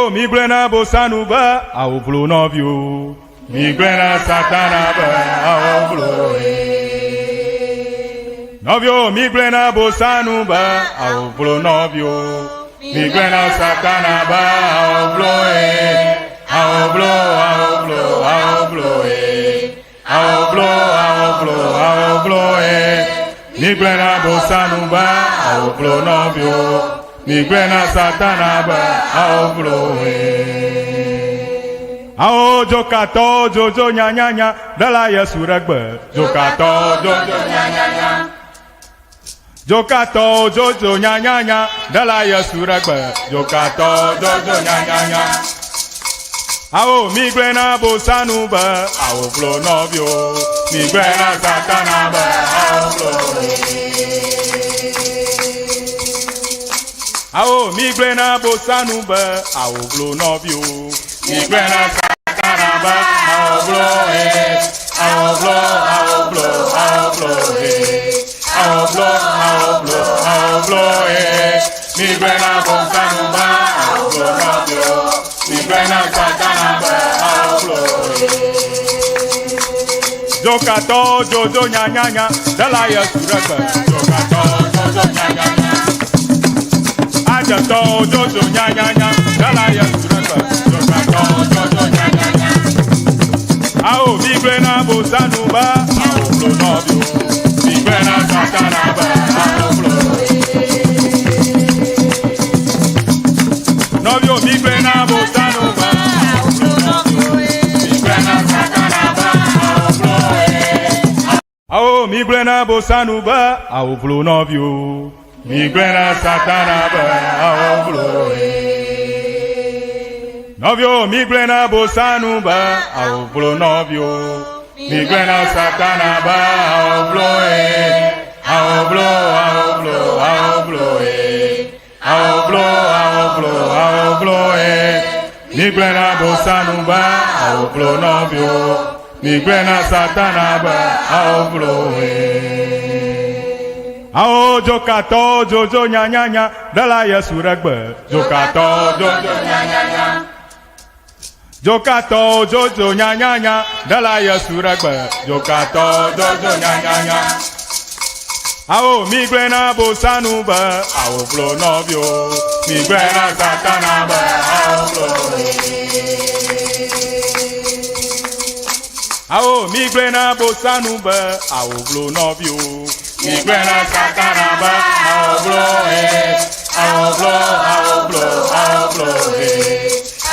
Awo migblɔe na Bosanu be awo vlo nɔviwo. Migblɔe na Satana be awo vlo nɔviwo. Migblɔe na Bosanu be awo vlo nɔviwo. Migblɔe na Satana be awo vlo awo vlo awo vlo awo vlo awo vlo awo vlo awo vlo Migblɔe na Bosanu be awo vlo nɔviwo. Migblɔe na Satana be awo vlo Awo dzokatɔwo dzodzo nyanyanya ɖela Yesu ɖe gbe. Dzokatɔwo dzodzo nyanyanya. Dzokatɔwo dzodzo nyanyanya ɖela Yesu ɖe gbe. Dzokatɔwo dzodzo nyanyanya. Awo migblɔe na Bosanu be awo vlo nɔviwo. Migblɔe na Satana be awo vlo. Awo migblɔe na Bosanu be awo vlo nɔviwo. Migblɔe na Satana be awo vlo awo vlo awo vlo awo vlo awo vlo awo vlo awo vlo Migblɔe na Bosanu be awo vlo nɔviwo. Migblɔe na Satana be awo vlo. Dzokatɔwo dzodzo nyanyanya ɖela Yesu ɖe gbe. Dzokatɔwo dzodzo nyanyanya. Adzetɔwo dzodzo nyanyanya ɖela Yesu ɖe gbe. Dzokatɔwo dzodzo nyanyanya. Awo migblɔe na Bosanu be awo vlo nɔviwo. Migblɔe na Satana be awo vlo. Nɔviwo migblɔe na Bosanu be awo vlo nɔviwo. Migblɔe na Satana be awo vlo. Awo migblɔe na Bosanu be awo vlo nɔviwo. Migblɔe na Satana be awo vlo. Nɔviwo migblɔe na Bosanu be awo vlo nɔviwo. Migblɔe na Satana be awo vlo awo vlo awo vlo awo vlo awo vlo awo vlo awo vlo Migblɔe na Bosanu be awo vlo nɔviwo. Migblɔe na Satana be awo vlo Awo dzokatɔwo dzodzo nyanyanya ɖela Yesu ɖe gbe. Dzokatɔwo dzodzo nyanyanya. Dzokatɔwo dzodzo nyanyanya ɖela Yesu ɖe gbe. Dzokatɔwo dzodzo nyanyanya. Awo migblɔe na Bosanu be awo vlo nɔviwo. Migblɔe na Satana be awo vlo. Awo migblɔe na Bosanu be awo vlo nɔviwo. Migblɔe na Satana be awo vlo awo vlo awo vlo awo vlo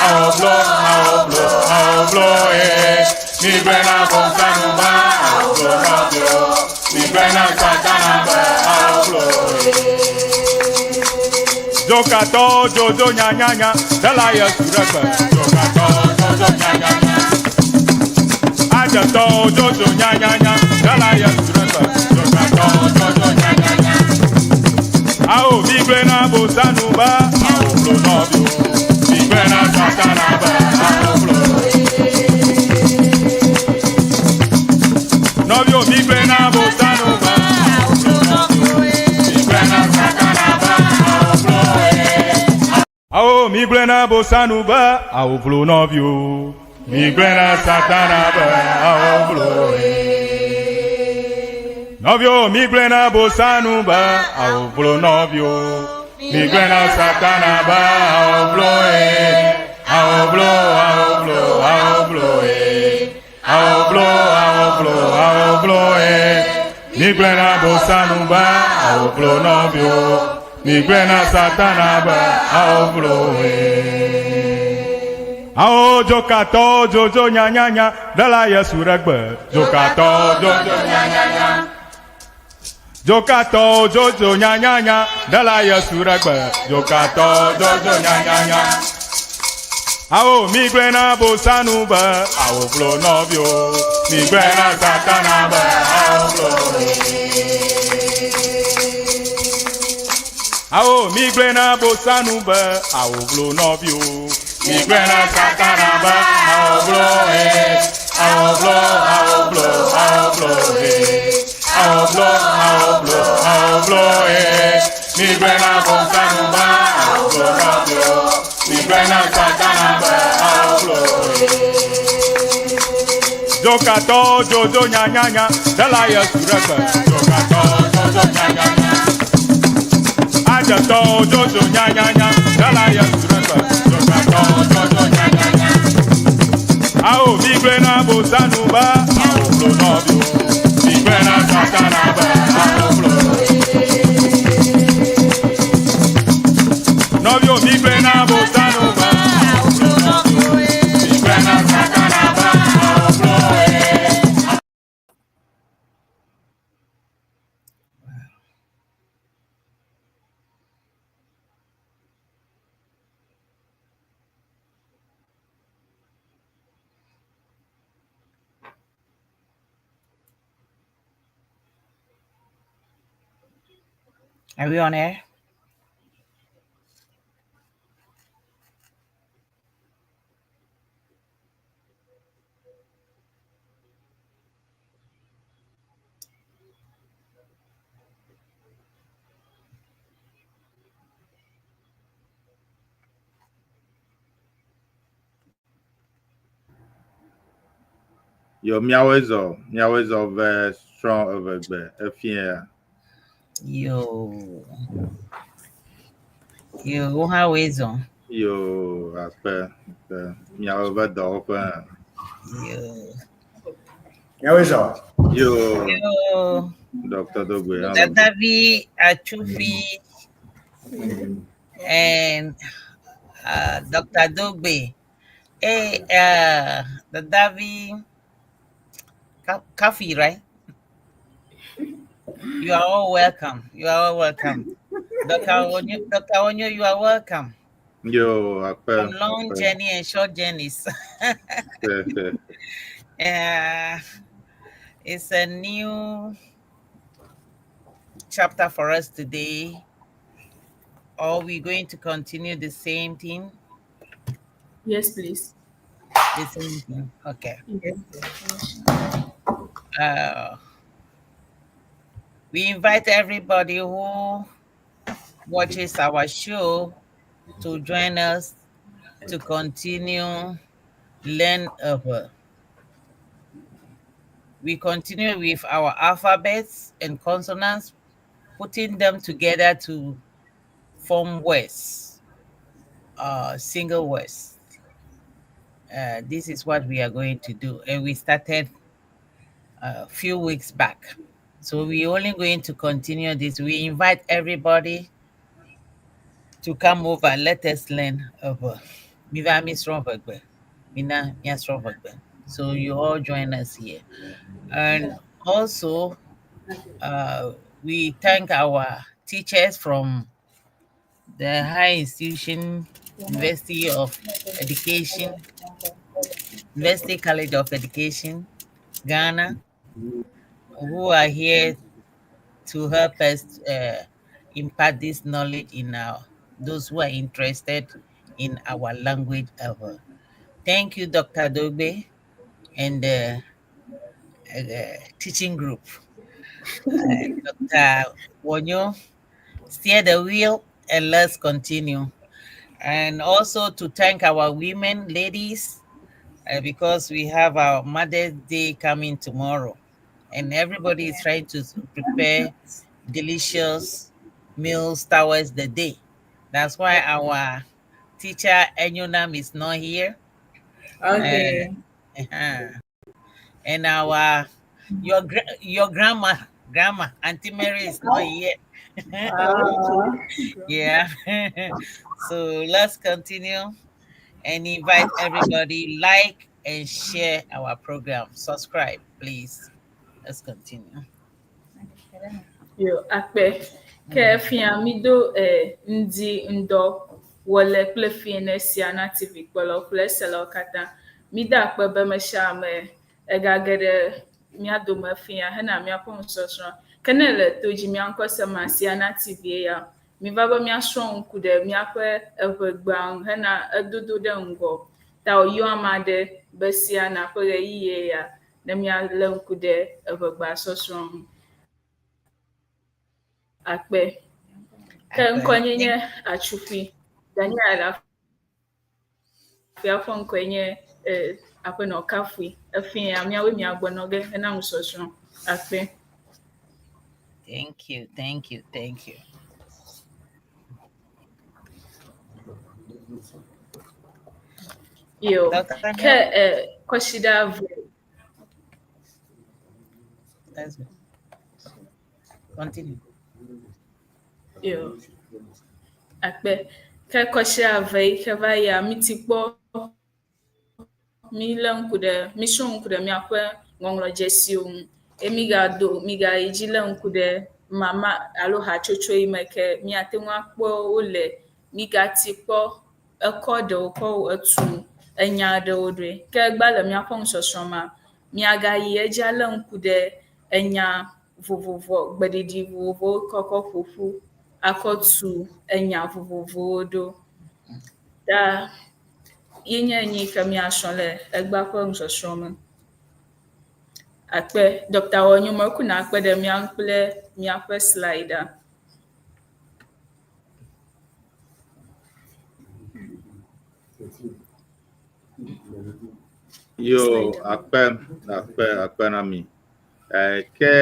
awo vlo awo vlo awo vlo Migblɔe na Bosanu be awo vlo nɔviwo. Migblɔe na Satana be awo vlo. Dzokatɔwo dzodzo nyanyanya ɖela Yesu ɖe gbe. Dzokatɔwo dzodzo nyanyanya. Adzetɔwo dzodzo nyanyanya ɖela Yesu ɖe gbe. Dzokatɔwo dzodzo nyanyanya. Awo migblɔe na Bosanu be awo vlo nɔviwo. Migblɔe na Satana be awo vlo. Nɔviwo migblɔe na Bosanu be awo vlo nɔviwo. Migblɔe na Satana be awo vlo. Awo migblɔe na Bosanu be awo vlo nɔviwo. Migblɔe na Satana be awo vlo. Nɔviwo migblɔe na Bosanu be awo vlo nɔviwo. Migblɔe na Satana be awo vlo awo vlo awo vlo awo vlo awo vlo awo vlo awo vlo Migblɔe na Bosanu be awo vlo nɔviwo. Migblɔe na Satana be awo vlo. Awo dzokatɔwo dzodzo nyanyanya ɖela Yesu ɖe gbe. Dzokatɔwo dzodzo nyanyanya. Dzokatɔwo dzodzo nyanyanya ɖela Yesu ɖe gbe. Dzokatɔwo dzodzo nyanyanya. Awo migblɔe na Bosanu be awo vlo nɔviwo. Migblɔe na Satana be awo vlo. Awo migblɔe na Bosanu be awo vlo nɔviwo. Migblɔe na Satana be awo vlo awo vlo awo vlo awo vlo awo vlo awo vlo awo vlo Migblɔe na Bosanu be awo vlo nɔviwo. Migblɔe na Satana be awoblo e. Dzokatɔwo dzodzo nyanyanya, ɖela Yesu ɖe gbe. Dzokatɔwo dzodzo nyanyanya. Adzetɔwo dzodzo nyanyanya, ɖela Yesu ɖe gbe. Dzokatɔwo dzodzo nyanyanya. Awo migblɔe na Bosanu be awoblo nɔviwo. Migblɔe na Satana be awoblo. Nɔviwo migblɔe na Bosanu be awoblo nɔviwo. Migblɔe na Satana be awoblo. Are we on air? Yo, míawoe zɔ, míawoe zɔ ve srɔ̃ eʋegbe efia ya. Yo. Yo, wo hã woe zɔ. Yo, akpe, akpe. Míawo ve dɔwɔƒe hã. Yo. Míawoe zɔ. Yo, Yo. Dr. Dogbe hã. Dadavi Atsufi and Dr. Dogbe. Hey, Dadavi Kafi, right? You are all welcome. You are all welcome. Dr. Onyo, Dr. Onyo, you are welcome. Yo, akpe. From long akpe. journey and short journeys. It's a new chapter for us today. Are we going to continue the same thing? Yes, please. The same thing. Okay. Yes. We invite everybody who watches our show to join us to continue learn Ewe. We continue with our alphabets and consonants, putting them together to form words, single words. This is what we are going to do. And we started a few weeks back. So we're only going to continue this. We invite everybody to come over. Let us learn Ewe. Miva mi srɔ̃ ʋegbe. Mina míasrɔ̃ ʋegbe. So you all join us here. And also, we thank our teachers from the High Institution, University of Education, University College of Education, Ghana, who are here to help us impart this knowledge in our those who are interested in our language Ewe. Thank you, Dr. Dogbe, and the teaching group. Dr. Wonyo, steer the wheel and let's continue. And also to thank our women, ladies, because we have our Mother's Day coming tomorrow. And everybody is trying to prepare delicious meals towards the day. That's why our teacher Enyonam is not here. Okay. And our your grandma, Auntie Mary is not here. Yeah. So let's continue and invite everybody, like and share our program. Subscribe, please. Let's continue. Yo, akpe. Ke fia mi do ndi ŋdɔ wole kple fie ne Siana TV kpɔlawo kple eselawo katã. Mi da akpe be me sia ame egage ɖe mía dome fia hena míaƒe nusɔsrɔ̃. Ke ne le to dzi mía ŋkɔ sema Siana TV ya, mi va be míasrɔ̃ ŋku ɖe míaƒe eʋegbea ŋu hena edodo ɖe ŋgɔ. Ta wòyɔ ame aɖe be Siana ƒe ɣeyiɣi ya ne míalé ŋku ɖe eʋegbea sɔsrɔ̃ ŋu. Akpe. Ke Akpe. ŋkɔ nye nye Atsufi. Daniel. Kafuia ƒe ŋkɔe nye eh, Aƒenɔ Kafui. Efia míawoe miagbɔ nɔ ge hena nusɔsrɔ̃. Akpe. Thank you, thank you, thank you. Yo. Dr. Ke eh, kɔsiɖa ve Let's go. Continue. Yo. Akpe. Ke kɔsiɖa eve yi ke va yia, mí ti kpɔ mílé ŋku ɖe mísrɔ̃ ŋku ɖe míaƒe ŋɔŋlɔdzesiwo ŋu. Ye mígado mígayi dzi lé ŋku ɖe mama alo hatsotso yi me ke míate ŋu akpɔ wo le. Mígati kpɔ ekɔ ɖewo kɔ etu enya ɖewo ɖoe. Ke egba le míaƒe nusɔsrɔ̃ mea, míagayi edzi alé ŋku ɖe enya vovovo, gbeɖiɖi vovovowo kɔkɔ ƒoƒu akɔ tu enya vovovowo ɖo. Ta ye nye nu yi ke míasrɔ̃ le egbea ƒe nusɔsrɔ̃ me. Akpe Dr. Wɔnyomeku nakpe ɖe mía ŋu kple míaƒe slide-a. Yo, akpe, akpe, akpe na mi. Eh, ke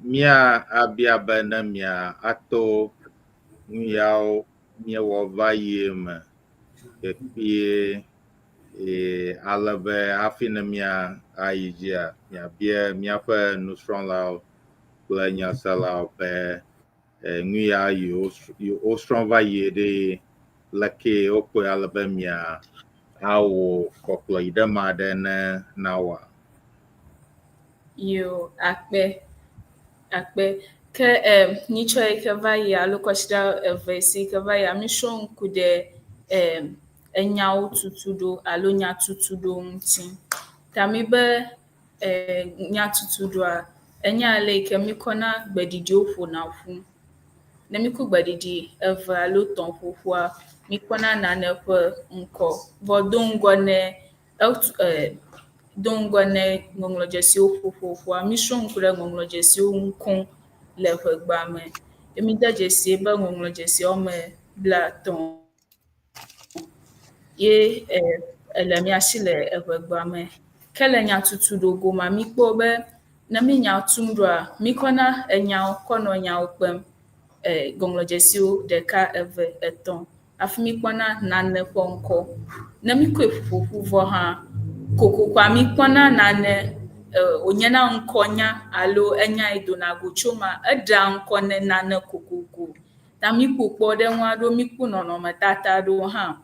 mía abia be ne mia ato nu yawo míewɔ va yie me kpekpie eye ale be hafi ne mía ayi dzia, miabia míaƒe nusrɔ̃lawo kple nyaselawo be eh, nu ya yewo wosrɔ̃ va yie ɖe leke wokpɔe ale be mia awɔ kɔkplɔ yi ɖe ma ɖe ne nawɔa. Yo, akpe, akpe. Ke eh, nyitsɔ yi ke va yi alo kɔsiɖa eve si ke va yia, mísrɔ̃ ŋku ɖe eh, enyawo tutu ɖo alo nyatutu ɖo ŋuti. Ta mi be eh, nyatutu ɖoa, enye ale yi ke míkɔna gbeɖiɖiwo ƒona ƒu. Ne míku gbeɖiɖi eve alo tɔ̃ ƒoƒua, míkpɔna nane ƒe ŋkɔ. Vɔ do ŋgɔ ne etu eh, do ŋgɔ ne ŋɔŋlɔdzesiwo ƒoƒoƒua, mísrɔ̃ ŋku ɖe ŋɔŋlɔdzesiwo ŋu koŋ le ʋegbea me. Ye míde dzesi be ŋɔŋlɔdzesi woame 50 ye eh, ele mía si le eʋegbea me. Ke le nyatutu ɖo gomea, míkpɔ be ne mí nya tum ɖoa, míkɔna enyawo kɔ nɔ nyawo kpem eh, ŋɔŋlɔdzesiwo ɖeka, eve, etɔ̃ hafi míkpɔna nane ƒe ŋkɔ. Ne míkɔe ƒoƒoƒu vɔ hã, kokokoa míkpɔna nane eh, wònyena ŋkɔnya alo enya yi dona go tso ema, eɖea ŋkɔ ne nane kokoko. Ta míkpɔ kpɔɖeŋu aɖewo, míkpɔ nɔnɔmetata aɖewo hã.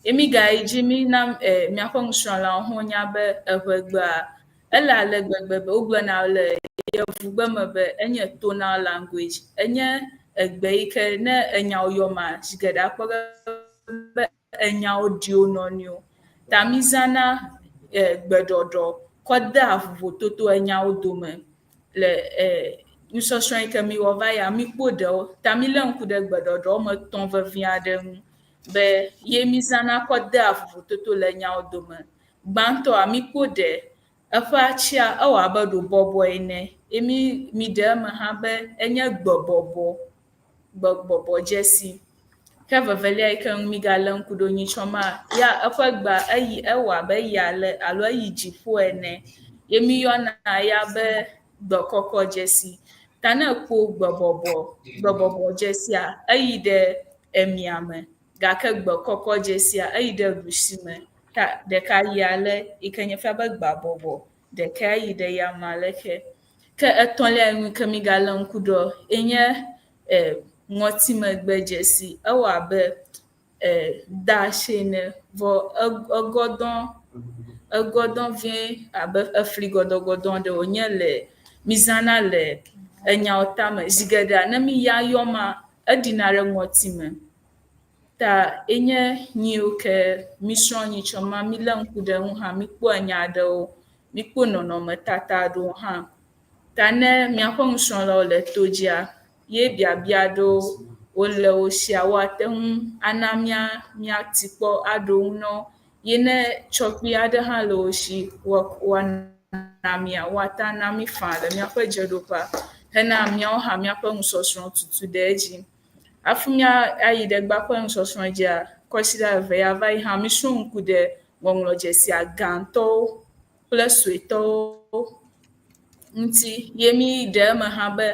Ye mígayi dzi mína eh, míaƒe nusrɔ̃lawo hã wonya be eʋegbea, ele ale gbegbe be wogblɔna le yevugbe me be enye tonal language. Enye egbe yi ke ne enyawo yɔ ma, zi geɖe akpɔ be enyawo ɖi wo nɔnɔewo. Ta mízãna eh, gbeɖɔɖɔ kɔ dea vovototo enyawo dome le eh, nusɔsrɔ̃ yi ke míwɔ va yia, míkpɔ ɖewo. Ta mílé ŋku ɖe gbeɖɔɖɔ woame etɔ̃ vevi aɖe ŋu be ye mízãna kɔ dea vovototo le nyawo dome. Gbãtɔa, míkpɔ ɖe eƒe atsia ewɔ abe ɖo bɔbɔe ene ye mí míɖe eme hã be enye gbebɔbɔ, gbebɔbɔ dzesi. Ke vevelia yi ke ŋu mígalé ŋku ɖo nyitsɔ ma, ya eƒe gbea eyi ewɔ abe eyi ale alo eyi dziƒo ene ye míyɔna ya be gbekɔkɔ dzesi. Ta ne ekpɔ gbebɔbɔ, gbebɔbɔ dzesia, eyi ɖe emia me gake gbekɔkɔ dzesia eyi ɖe ɖusi me. Ta ɖeka yi ale yi ke nye fia be gbabɔbɔ, ɖeka yi ɖe yame ale ke. Ke etɔ̃lia yi ŋu ke mígalé ŋku ɖoa, enye eh, ŋɔtimegbe dzesi. Ewɔ abe eh, dash ene vɔ egɔdɔ̃ egɔdɔ̃ vie abe efli gɔdɔgɔdɔ̃ ɖe wònye le mízãna le enyawo tame. Zi geɖea ne mí ya yɔ ma, eɖina ɖe ŋɔtime. Ta enye nu yiwo ke mísrɔ̃ nyitsɔ ma, mílé ŋku ɖe eŋu hã, míkpɔ enya aɖewo, míkpɔ nɔnɔmetata aɖewo hã. Ta ne míaƒe nusrɔ̃lawo le to dzia, ye biabia aɖewo wole wo sia, woate ŋu ana mía míati kpɔ aɖo ŋu na wo. Ye ne tsɔkpui aɖe hã le wo si woana mía, woate ŋu ana mí faa le míaƒe dzeɖoƒea hena míawo hã míaƒe nusɔsrɔ̃ tutu ɖe edzi. Hafi mía ayi ɖe egbea ƒe nusɔsrɔ̃ dzia, kɔsiɖa eve ya va yi hã mísrɔ̃ ŋku ɖe ŋɔŋlɔdzesia gãtɔwo kple suetɔwo ŋuti ye mi ɖe eme hã be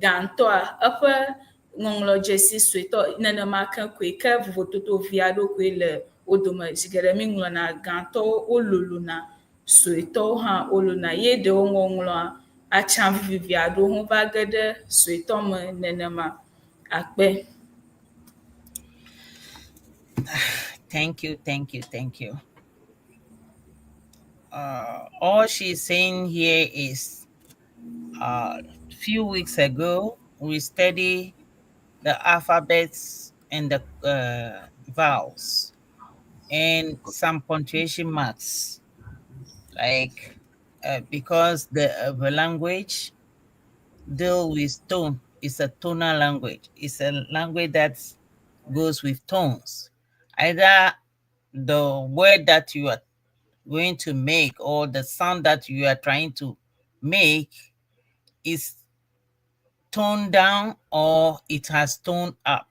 gãtɔa eƒe ŋɔŋlɔdzesi suetɔ nenema ke koe ke vovototo vi aɖewo koe le wo dome. Zi geɖe mi ŋlɔna gãtɔwo wololona, suetɔwo hã wolona ye ɖewo ŋɔŋlɔa atsã vivivi aɖewo hã va ge ɖe suetɔ me nenema. Akpe. Thank you, thank you, thank you. All she's saying here is few weeks ago, we studied the alphabets and the vowels and some punctuation marks, like because the language deal with tone. It's a tonal language. It's a language that goes with tones. Either the word that you are going to make or the sound that you are trying to make is toned down or it has toned up.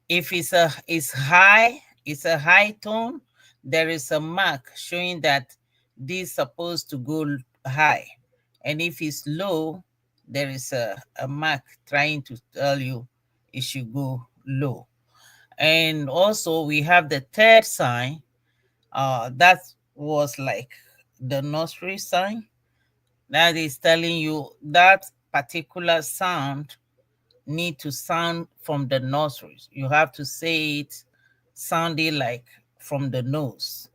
If it's high, it's a high tone, there is a mark showing that this is supposed to go high. And if it's low, there is a mark trying to tell you it should go low. And also we have the third sign, that was like the nursery sign that is telling you that particular sound need to sound from the nostrils. You have to say it sounding like from the nose.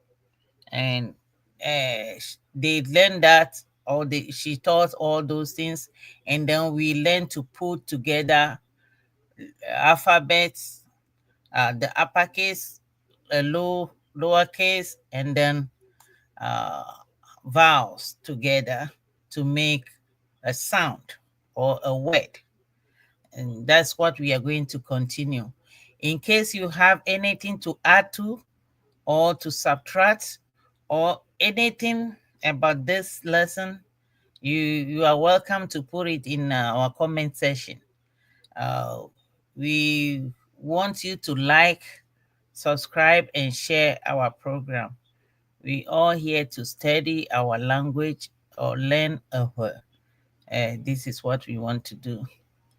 And they learned that, or she taught all those things. And then we learned to put together alphabets, the uppercase, the lowercase, and then vowels together to make a sound or a word. And that's what we are going to continue. In case you have anything to add to or to subtract or anything about this lesson, you are welcome to put it in our comment section. We want you to like, subscribe, and share our program. We are here to study our language or learn Ewe. This is what we want to do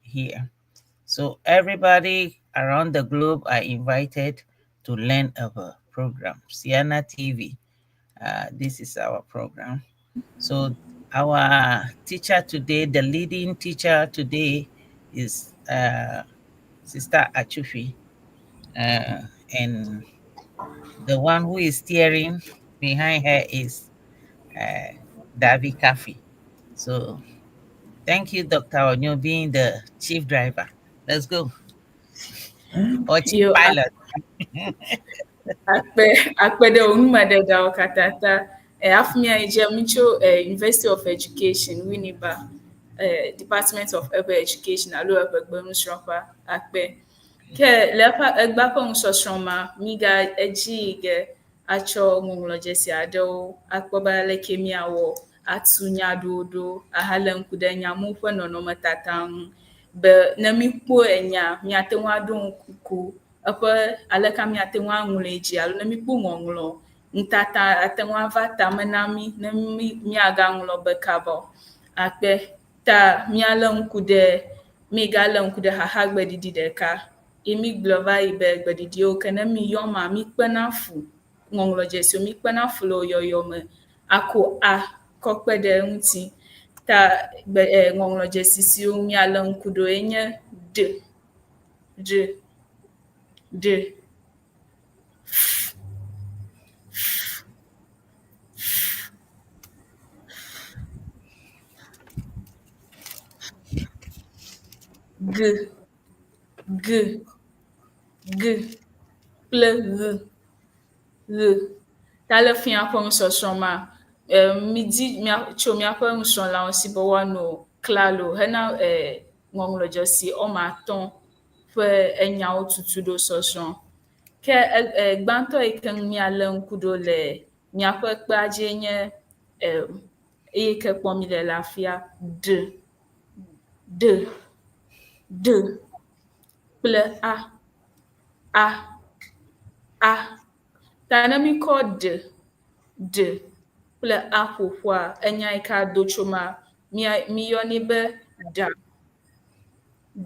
here. So everybody around the globe are invited to learn our program, Siana TV. This is our program. So our teacher today, the leading teacher today is Sister Achufi. And the one who is steering behind her is Davi Kafi. So thank you, Dr. Onyo, being the chief driver. Let's go. Or chief Yo, pilot. Akpe akpe ɖe wò numeɖeɖeawo katã ta. Hafi míayi dzia, mi tso University of Education, Winneba, Department of Ewe Education alo Eʋegbe nusrɔ̃ƒe akpe. Ke le eƒe egbea ƒe nusɔsrɔ̃ ma, míga edzi yi ge atsɔ ŋɔŋlɔdzesi aɖewo akpɔ be aleke míawɔ atu nya aɖewo ɖo ahalé ŋku ɖe nyamewo ƒe nɔnɔmetata ŋu be ne míkpɔ enya, míate ŋu aɖo ŋku eƒe aleke míate ŋu aŋlɔe dzi alo ne míkpɔ ŋɔŋlɔ nutata ate ŋu ava tame na mí ne mí míagaŋlɔ be kaba o. Akpe ta míalé ŋku ɖe mígalé ŋku ɖe xaxagbeɖiɖi ɖeka ye mígblɔ va yi be gbeɖiɖiwo ke ne míyɔ ma míkpena fu ŋɔŋlɔdzesiwo míkpena fu le wo yɔyɔ me ako a kɔ kpe ɖe eŋuti. Ta gbe ŋɔŋlɔdzesi siwo míalé ŋku ɖo ye nye ɖ, ɖ, ɖ, f, f, f, g, g, g kple ɣ, ɣ. Ta le fia ƒe nusɔsrɔ̃ ma, mídi mía tso míaƒe nusrɔ̃lawo si be woanɔ klalo hena ŋɔŋlɔdzesi woame atɔ̃ ƒe enyawo tutu ɖo sɔsrɔ̃. Ke gbãtɔ yi ke ŋu míalé ŋku ɖo le míaƒe kpea dzie nye eyi ke kpɔm míle le afia ɖ, ɖ, ɖ kple a, a, a. Ta ne míkɔ ɖ D kple A ƒoƒua, enya yi ke ado tso mea, mía míyɔnɛ be ɖa.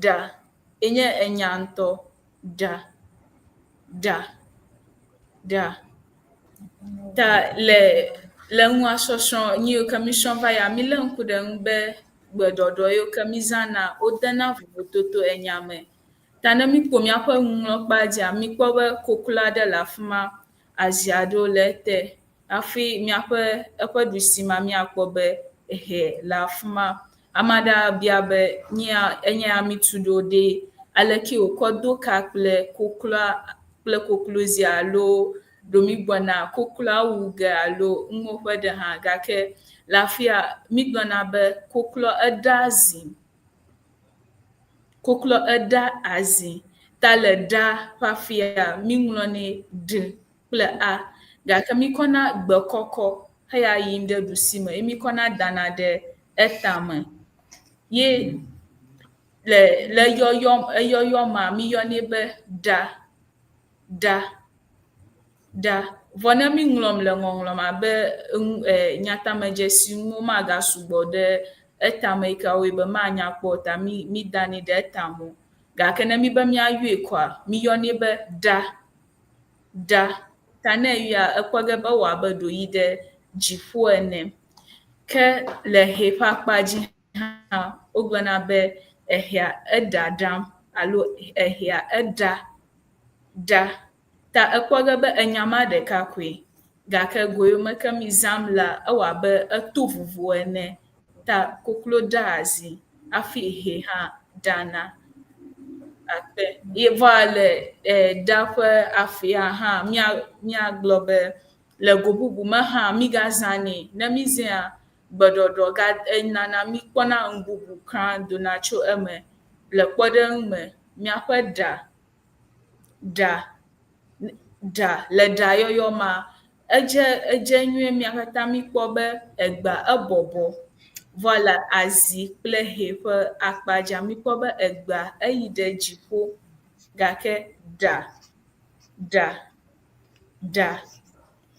Ɖa enye enya ŋutɔ. Ɖa, ɖa, ɖa. Ta le le nua sɔsrɔ̃ nu yiwo ke mísrɔ̃ va yia, mílé ŋku ɖe eŋu be gbeɖɔɖɔ yiwo ke mízãna wodena vovototo enya me. Ta ne míkpɔ míaƒe nuŋlɔkpea dzia, míkpɔ be koklo aɖe le afi ma, azi aɖewo le ete hafi míaƒe eƒe ɖusi mea míakpɔ be hɛ le afi ma. Ame aɖe abia be nyea enye ya mítu ɖo ɖe aleke wòkɔ do ka kple kokloa kple koklozia alo ɖo mígbɔna kokloa wu ge alo nuwo ƒe ɖe hã gake le afia mígblɔna be kokloa eɖa azi. Koklo eɖa azi ta le ɖa ƒe afia míŋlɔnɛ ɖ kple a gake míkɔna gbe kɔkɔ heya yim ɖe ɖusi me ye míkɔna dana ɖe etame. Ye le le yɔyɔ eyɔyɔ mea míyɔnɛ be ɖa, ɖa, ɖa. Vɔ ne míŋlɔm le ŋɔŋlɔme abe enu e nyatamedzesi nuwo magasugbɔ ɖe etame yi ke awɔe be manya kpɔ o ta mí mídanɛ ɖe etame o. Gake ne míbe míayɔe koa, míyɔnɛ be ɖa, ɖa. Ta ne eyɔa, ekpɔ ge be ewɔ abe ɖo yi ɖe dziƒo ene. Ke le hɛ ƒe akpa dzi hã, wogblɔna be ehɛa eɖaɖam alo ehɛa eɖa, ɖa. Ta ekpɔ ge be enya ma ɖeka koe gake go yiwo me ke mízãm lea, ewɔ abe eto vovo ene. Ta koklo ɖaa azi hafi hɛ hã ɖana. Akpe. Ye vɔa le e ɖa ƒe afia hã mía míagblɔ be le go bubu me hã mígazãnɛ. Ne mízãea, gbeɖɔɖɔ ga enana míkpɔna nu bubu kura dona tso eme. Le kpɔɖeŋu me, míaƒe ɖa ɖa ɖa le ɖayɔyɔ mea, edze edze nyuie mía katã míkpɔ be egbea ebɔbɔ. Vɔ le azi kple hɛ ƒe akpa dzia, míkpɔ be egbea eyi ɖe dziƒo gake ɖa ɖa ɖa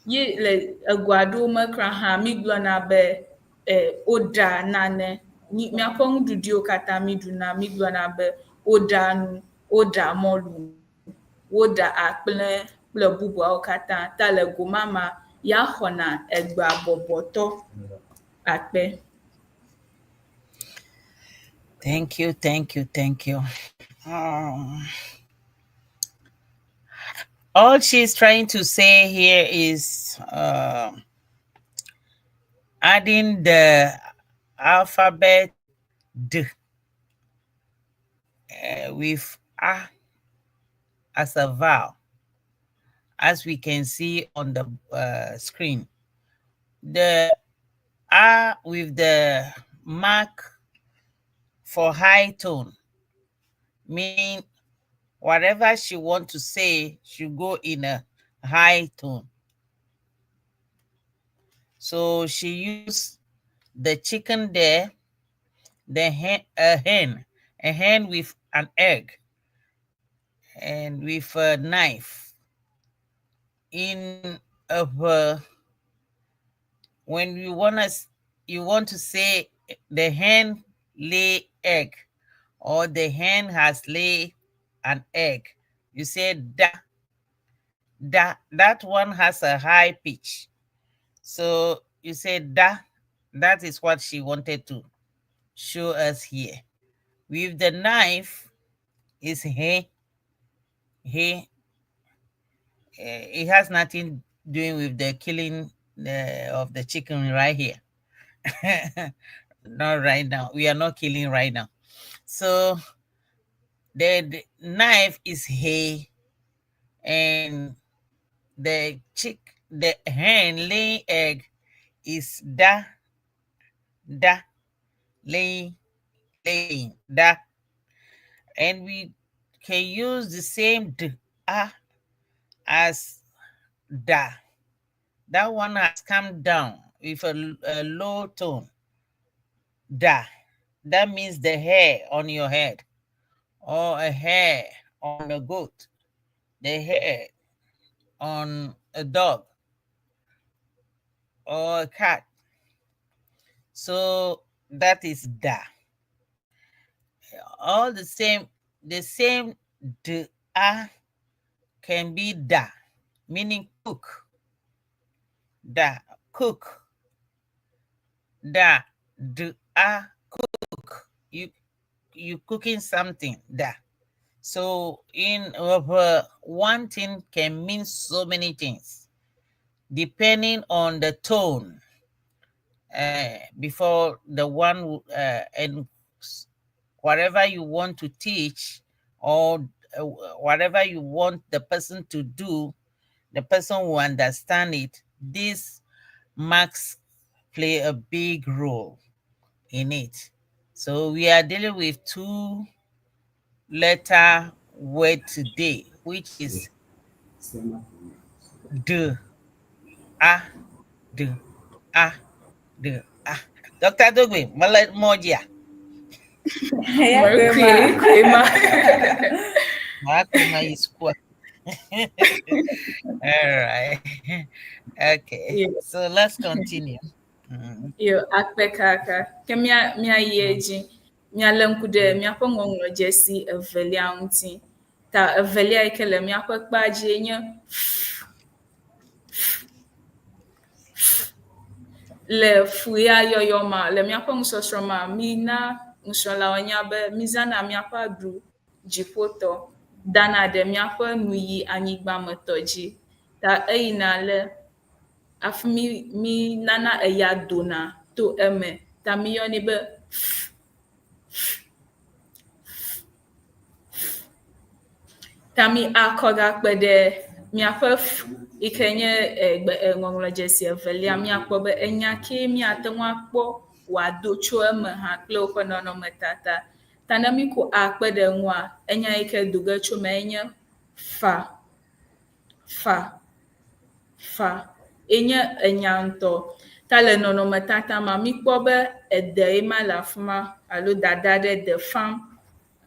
ye le ego aɖewo me kura hã mígblɔna be e woɖa nane. Míaƒe nuɖuɖu yiwo katã míɖuna mígblɔna be woɖa nu, woɖa mɔlu, woɖa akple kple bubuawo katã. Ta le go ma mea, ya xɔna egbea bɔbɔtɔ akpe. Thank you, thank you, thank you. All she's trying to say here is adding the alphabet D with A as a vowel, as we can see on the screen. The A with the mark for high tone, meaning whatever she want to say should go in a high tone. So she used the chicken there, the hen, a hen with an egg, and with a knife. In a when you wanna you want to say the hen lay egg or the hen has lay an egg, you say da da. That one has a high pitch, so you say da. That is what she wanted to show us here. With the knife is he he. It has nothing doing with the killing of the chicken right here. Not right now. We are not killing right now. So the knife is he, and the chick, the hen laying egg is da, da, laying, laying, da. And we can use the same d, a as da. That one has come down with a low tone. Da. That means the hair on your head or a hair on a goat, the hair on a dog. or a cat. So that is da. All the same d a can be da, meaning cook. Da, cook. Da, d a, cook. You cooking something, da. So in one thing can mean so many things, depending on the tone. Before the one and whatever you want to teach or whatever you want the person to do, the person will understand it. These marks play a big role in it. So we are dealing with two letter word today, which is D, A, D, A, D, A. Dr. Dogwe, Mallet Moja. All right. Okay. So let's continue. Yo, akpe kaka. Ke mia mia yi edzi. Míalé ŋku ɖe míaƒe ŋɔŋlɔdzesi evelia ŋuti. Ta evelia yi ke le míaƒe kpea dzie nye f. F. F. Le fu ya yɔyɔ ma, le míaƒe nusɔsrɔ̃ ma, mína nusrɔ̃lawo nya be mízãna míaƒe aɖu dziƒotɔ dana ɖe míaƒe nuyi anyigbametɔ dzi. Ta eyina le hafi mí mínana eya dona to eme. Ta míyɔnɛ be f. Ta mi akɔ gakpe ɖe míaƒe f yi ke nye egbe ŋɔŋlɔdzesi evelia míakpɔ be enya kee míate ŋu akpɔ wòado tso eme hã kple woƒe nɔnɔmetata. Ta ne míko a kpe ɖe eŋua, enya yi ke do ge tso eme enye fa, fa, fa enye enya ŋutɔ. Ta le nɔnɔmetata ma, míkpɔ be ede ye ma le afi ma alo dada ɖe de fam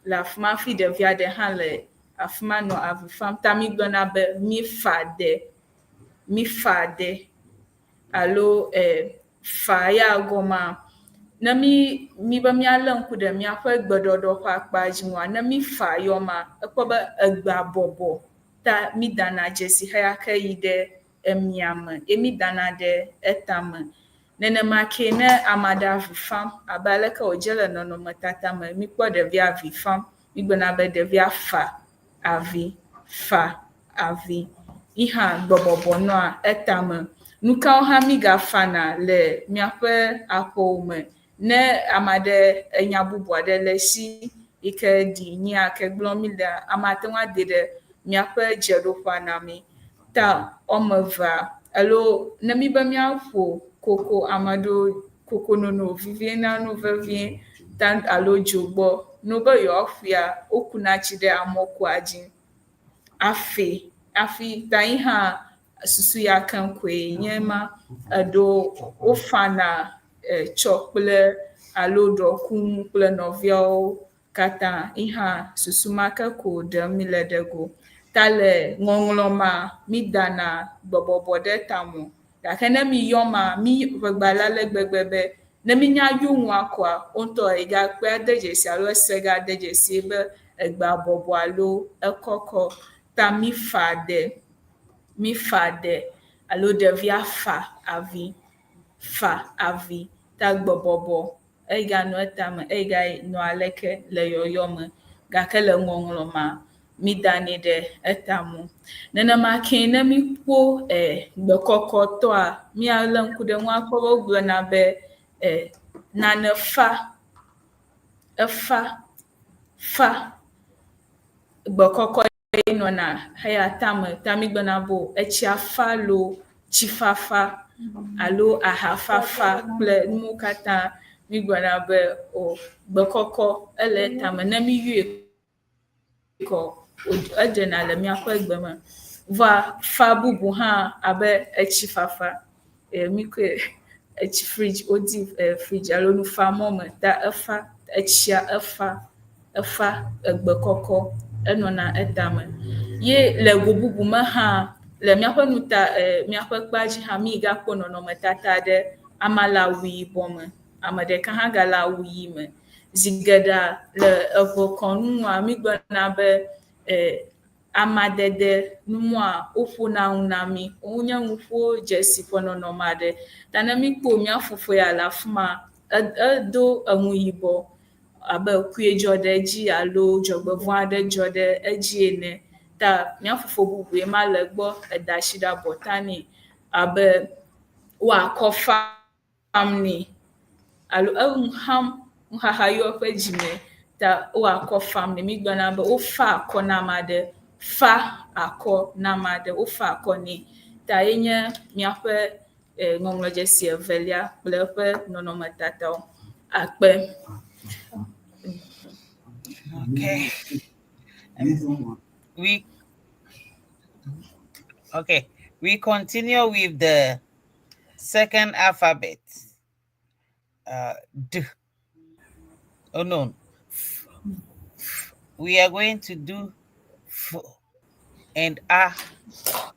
le afi ma hafi ɖevia ɖe hã le afi ma nɔ avi fam. Ta mígblɔna be mífa de, mífa de alo e fa ya gɔmea, ne mí míbe míalé ŋku ɖe míaƒe gbeɖɔɖɔ ƒe akpa dzi ŋua, ne mífa yɔ ma, ekpɔ be egbea bɔbɔ ta mídana dzesi xeya ke yi ɖe emiame ye mídana ɖe etame. Nenema kee ne ame aɖe avi fam abe aleke wòdze le nɔnɔmetata me, míkpɔ ɖevia avi fam, mígblɔna be ɖevia fa avi, fa avi. Yi hã gbɔbɔbɔ nɔa etame. Nu kawo hã mígafana le míaƒe aƒewo me ne ame aɖe enya bubu aɖe le esi yi ke ɖi nya ke gblɔm mílea, ame ate ŋu ade ɖe míaƒe dzeɖoƒea na mí. Ta woame evea alo ne míbe míaƒo koko ame aɖewo, kokonono vivina nu vevie ta alo dzogbɔ. Ne wobe yewoaƒoea, wokuna tsi ɖe amɔkua dzi afe hafi ta yi hã susu ya keŋ koe nye ma. Eɖewo wofana tsɔ kple alo ɖɔkunu kple nɔviawo katã. Yi hã susu ma ke ko ɖem míle ɖe go. Ta le ŋɔŋlɔ ma, mídana gbɔbɔbɔ ɖe tame o. Gake ne míyɔ ma, mí ʋegbalẽ ale gbegbe be ne mínya yɔ nua koa, wo ŋutɔ egakpɔe ade dzesi alo ese gade dzesi be egbea bɔbɔ alo ekɔkɔ. Ta mífa de, mífa de alo ɖevia fa avi, fa avi. Ta gbɔbɔbɔ eganɔ etame, eganɔ aleke le yɔyɔ me. Gake le ŋɔŋlɔ ma, mídanɛ ɖe etame o. Nenema kee ne míkpɔ e gbekɔkɔtɔa, míalé ŋku ɖe eŋu akpɔ be wogblɔna be e nane fa, efa, fa. Gbekɔkɔ ye nɔna heya tame ta mígblɔna be o etsia fa loo, tsifafa alo ahafafa kple nuwo katã mígblɔna be o gbekɔkɔ ele etame. Ne míyɔe kɔ eɖena le míaƒe gbe me. Vɔa fa bubu hã abe etsifafa míkɔe etsi fridge wodi fridge alo nufamɔ me ta efa etsia efa efa egbekɔkɔ enɔna etame. Ye le go bubu me hã Le míaƒe nuta e míaƒe kpea dzi hã mígakpɔ nɔnɔmetata aɖe. Amea le awu yibɔ me, ame ɖeka hã gale awu ɣi me. Zi geɖea le eʋe kɔnu nua mígblɔna be e amadede numɔa woƒona nu na mí. Wonye nuƒodzesi ƒe nɔnɔme aɖe. Ta ne míkpɔ mía fofo ya le afi ma, edo enu yibɔ abe kue dzɔ ɖe edzi alo dzɔgbevɔ̃e aɖe dzɔ ɖe edzi ene. Ta mía fofo bubue ma le egbɔ eda asi ɖe abɔta nɛ abe wo akɔ fam nɛ alo enu xam, nuxaxa yɔ eƒe dzime ta wo akɔ fam nɛ. Mígblɔna be wofa akɔ na ame aɖe, fa akɔ na ame aɖe, wofa akɔ nɛ. Ta ye nye míaƒe ŋɔŋlɔdzesi evelia kple eƒe nɔnɔmetatawo. Akpe. Okay. We okay. We continue with the second alphabet. D. Oh no. F, F. We are going to do F and A,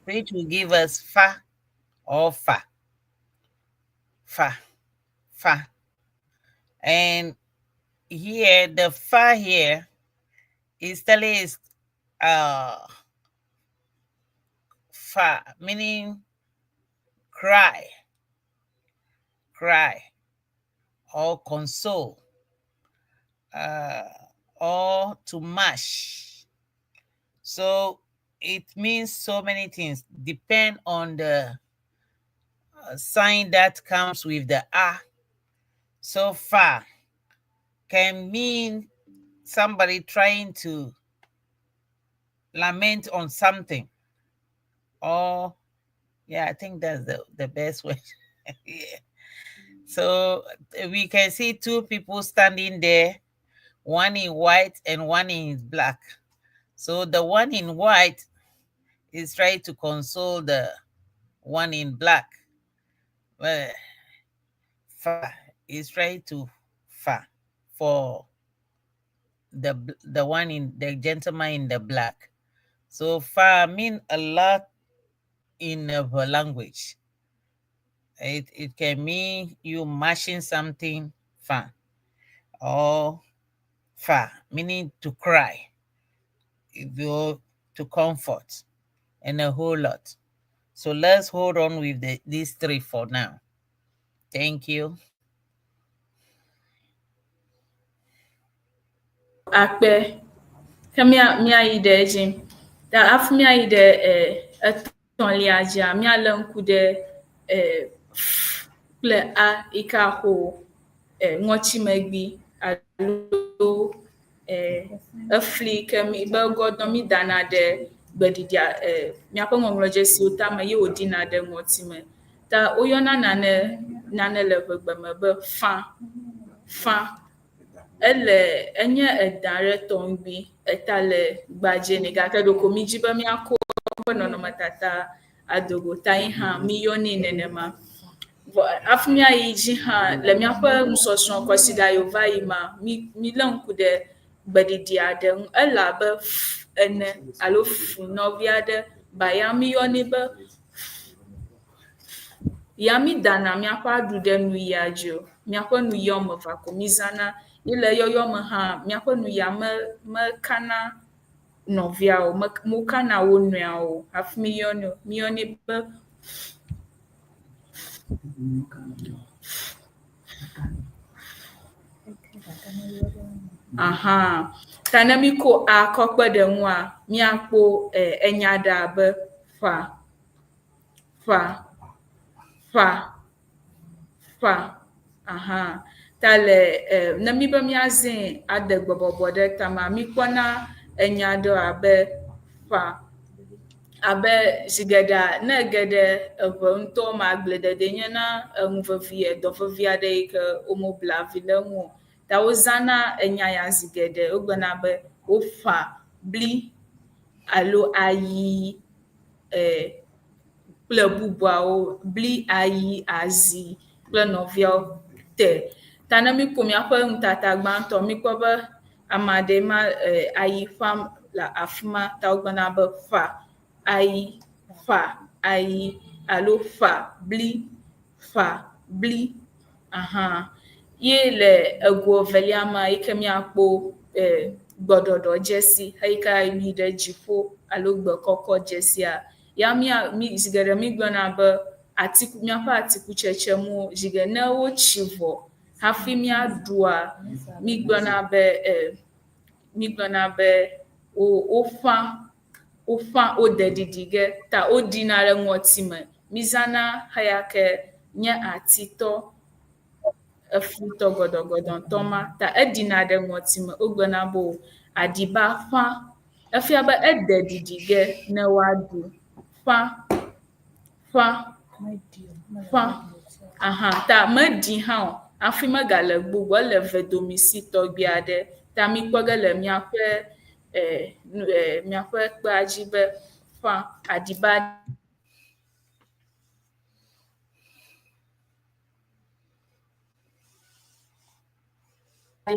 which will give us Fa or Fa. Fa. Fa. And here, the Fa here is telling us Fa, meaning cry, cry, or console, or to mash. So it means so many things, depend on the sign that comes with the A. So far can mean somebody trying to lament on something, or yeah, I think that's the best way. Yeah. So we can see two people standing there, one in white and one in black. So the one in white is trying to console the one in black. Well, fa is trying to fa for the one in the gentleman in the black. So fa mean a lot in the language. It can mean you mashing something, fa, or fa meaning to cry, if you to comfort, and a whole lot. So let's hold on with these three for now. Thank you. Akpe. Ke mía míayi ɖe edzi. Ta hafi míayi ɖe etɔ̃lia dzia, míalé ŋku ɖe F kple A yi ke aƒo ŋɔtsimegbi alo efli yi ke mi be gɔdɔ mídana ɖe gbeɖiɖia míaƒe ŋɔŋlɔdzesiwo tame ye wòɖina ɖe ŋɔtime. Ta woyɔna nane nane le ʋegbe me be fã, fã. Ele enye edã ɖe tɔŋgbi, eta le gbadzɛ nɛ gake ɖeko mídzi be míakɔ eƒe nɔnɔmetata adogo ta ye hã míyɔnɛ nenema. Vɔ hafi míayi dzi hã le míaƒe nusɔsrɔ̃ kɔsiɖa yiwo va yi ma, mí mílé ŋku ɖe gbeɖiɖi aɖe ŋu. Ele abe f ene alo f nɔvi aɖe ba ya míyɔnɛ be f. Ya mídana míaƒe aɖu ɖe nuyia dzi o. Míaƒe nuyi woame evea ko mízãna. Ye le eyɔyɔ me hã, míaƒe nuyia me mekana nɔviawo, mekana wo nɔeawo o hafi míyɔnɛ o. Míyɔnɛ be Aha. Ta ne míko A kɔ kpe ɖe eŋua, míakpɔ enya ɖe abe ƒa, ƒa, ƒa, ƒa. Aha. Ta le ne míbe míazãe ade gbebɔbɔ ɖe tamea, míkpɔna enya ɖewo abe ƒa. Abe zi geɖea ne ege ɖe eŋe ŋutɔ me agbledede nye na enu vevi edɔ vevi aɖe yi ke womebla vi le eŋu o. Ta wozãna enya ya zi geɖe. Wogblɔna be woƒã bli alo ayi kple bubuawo. Bli, ayi, azi kple nɔviawo te. Ta ne míkpɔ míaƒe nutata gbãtɔ, míkpɔ be ame aɖee ma ayi ƒam le afi ma ta wogblɔna be ƒã ayi, ƒa ayi alo ƒa bli, ƒa bli ahan. Ye le ego evelia mea yi ke míakpɔ gbɔɖɔɖɔ dzesi eyi ke yi ɖe dziƒo alo gbe kɔkɔ dzesia ya mía mi zi geɖe mi gblɔna be atiku míaƒe atikutsetsemuwo zi geɖe ne wotsi vɔ hafi míaɖua mi gblɔna be mi gblɔna be wo woƒã woƒã wode ɖiɖi ge ta woɖina ɖe ŋɔti me. Mizãna xeya ke nye atitɔ eflitɔ gɔdɔgɔdɔtɔ ma ta eɖina ɖe ŋɔti me. Wogblɔna be o aɖiba ƒã. Efia be ede ɖiɖi ge ne woaɖu. Ƒã, ƒã, ƒã. Aha ta meɖi hã o hafi megale gbogbo ele vedomisi tɔgbi aɖe ta mikpɔ ge le míaƒe míaƒe kpea dzi be ƒã aɖiba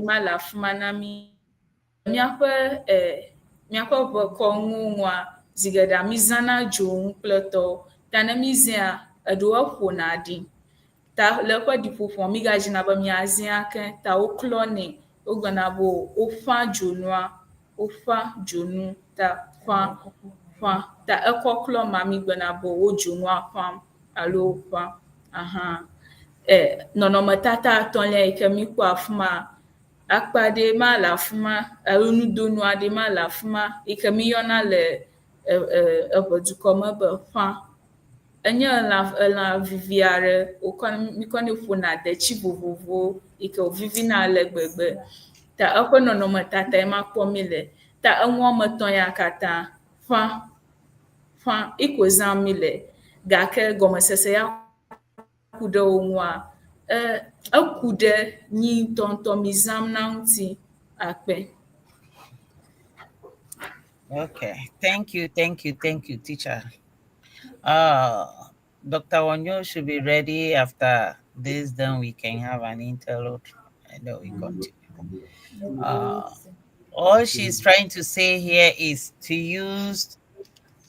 ma le afi ma na mí. Míaƒe míaƒe ʋekɔnuwoa, zi geɖea mízãna dzonu kple tɔwo. Ta ne mízãa, eɖewo eƒona ɖi. Ta le eƒe ɖiƒoƒoa, mígadzina be míazãe ake ta woklɔnɛ. Wogblɔna be woƒã dzonua, woƒã dzonu ta ƒã, ƒã. Ta ekɔklɔ ma mígblɔna be wo dzonua ƒãm alo ƒã. Ahan. Nɔnɔmetata etɔ̃lia yi ke míkpɔ afi ma, akpa ɖe ma le afi ma alo nudonu aɖe ma le afi ma yi ke míyɔna le eʋedukɔ me be ƒã. Enye elã elã vivi aɖe wokɔ míkɔnɛ ƒona detsi vovovowo yi ke wòvivina ale gbegbe. Ta eƒe nɔnɔmetatae ma kpɔm míle. Ta enu woame etɔ̃ ya katã ƒã, ƒã iko zãm míle gake gɔmesese ya ku ɖe wo ŋua, eku ɖe nyi ŋutɔŋutɔ mi zãm na ŋuti akpe. Okay, thank you, thank you, thank you, teacher. Dr. Wanyo should be ready after this, then we can have an interlude and then we continue. All she's trying to say here is to use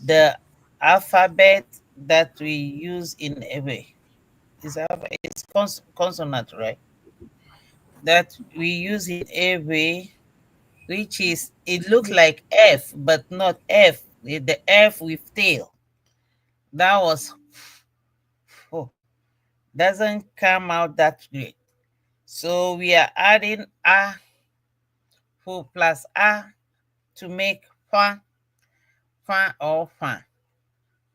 the alphabet that we use in Ewe. It's consonant, right? That we use in Ewe, which is, it looks like F, but not F, the F with tail. That was, oh, doesn't come out that great. So we are adding A plus A to make fa, fa or fa.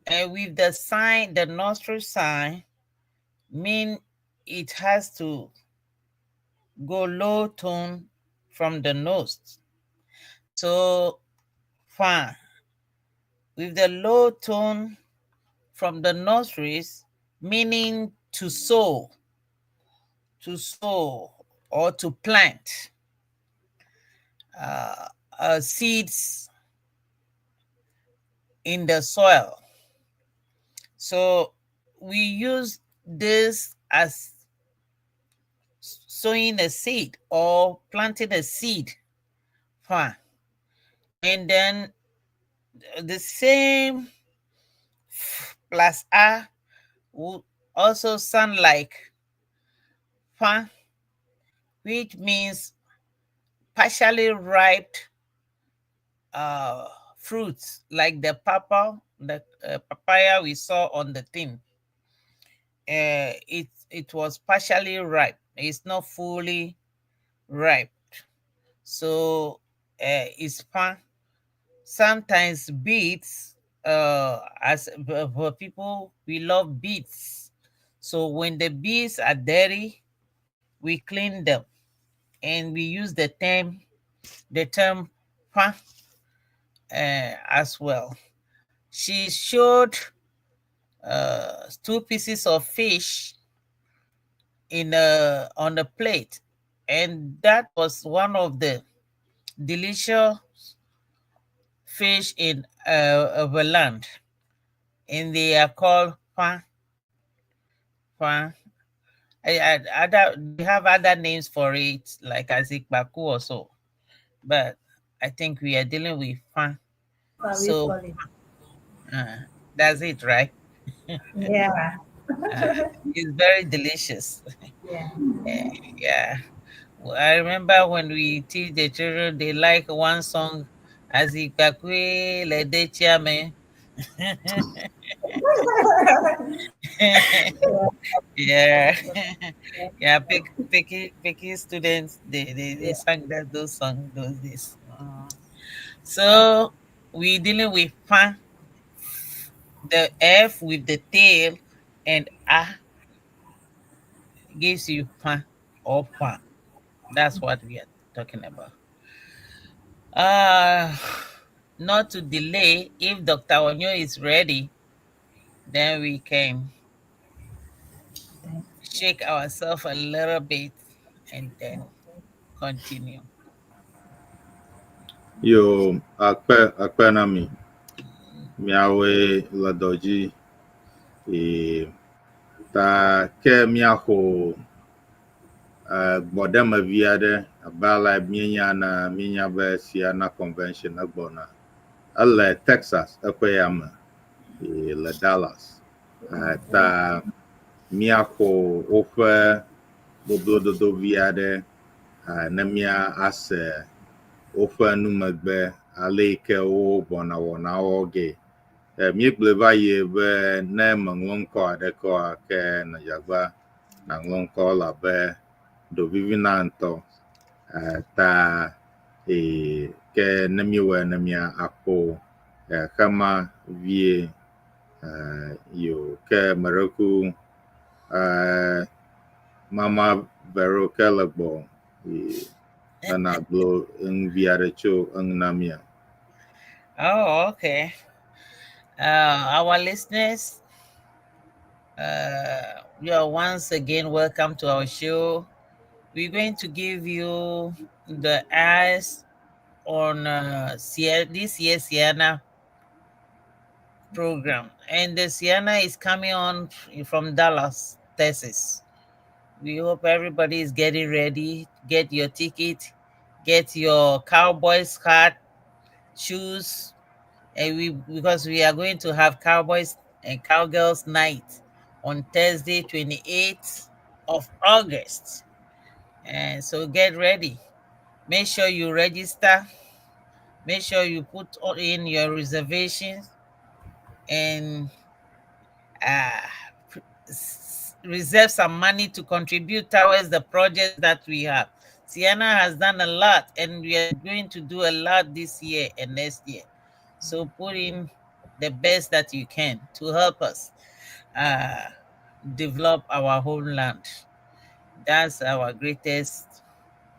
And with the sign, the nostril sign, mean it has to go low tone from the nose. So fa, with the low tone from the nostrils, meaning to sow, to sow or to plant seeds in the soil. So we use this as sowing a seed or planting a seed. Fine. And then the same F plus A will also sound like fa, which means partially ripe fruits, like the pawpaw, the papaya we saw on the thing. It was partially ripe. It's not fully ripe. So it's fa. Sometimes beets, as for people, we love beets. So when the beets are dirty, we clean them, and we use the term fa as well. She showed 2 pieces of fish on the plate, and that was one of the delicious fish in the land, and they are called fa. Fa. They have other names for it, like Azikbaku or so, but I think we are dealing with fa. So, That's it, right? Yeah. It's very delicious. Yeah. Yeah. Well, I remember when we teach the children, they like one song, Azikakwe Lede Chiame. Yeah. Yeah, picky students, they sang that those songs those days. So we dealing with pa, the F with the tail and A gives you pa or pa. That's what we are talking about. Not to delay, if Dr. Onyo is ready, then we can shake ourselves a little bit and then continue. Yo, akpe akpe na mi. Miawoe le dɔ dzi. E, ta ke míaxɔ gbɔɖemevi aɖe abe ale míenya na míenya be Ceana Convention egbɔna. Ele Texas eƒe ya me e, le Dallas. Ta míaxɔ woƒe boblododo vi aɖe ne mía ase woƒe numegbe ale yi ke wo gbɔna wɔna wɔ ge. Míegblɔe va yi be ne meŋlɔ ŋkɔ aɖeke oa ke nedzagba nàŋlɔ ŋkɔ elabe ɖo vivina ŋutɔ. Ta ke ne míewɔe ne mía akpɔ xema vie yo ke meɖeku Mama Vero ke le gbɔ ena gblɔ enu vi aɖe tso eŋu na mía. Oh, okay. Our listeners, you are once again welcome to our show. We're going to give you the eyes on this year's Ceana program. And the Ceana is coming on from Dallas, Texas. We hope everybody is getting ready. Get your ticket, get your Cowboys hat, shoes, and because we are going to have Cowboys and Cowgirls night on Thursday, 28th of August. And so get ready. Make sure you register. Make sure you put all in your reservations and reserve some money to contribute towards the project that we have. Ceana has done a lot, and we are going to do a lot this year and next year. So put in the best that you can to help us develop our homeland. That's our greatest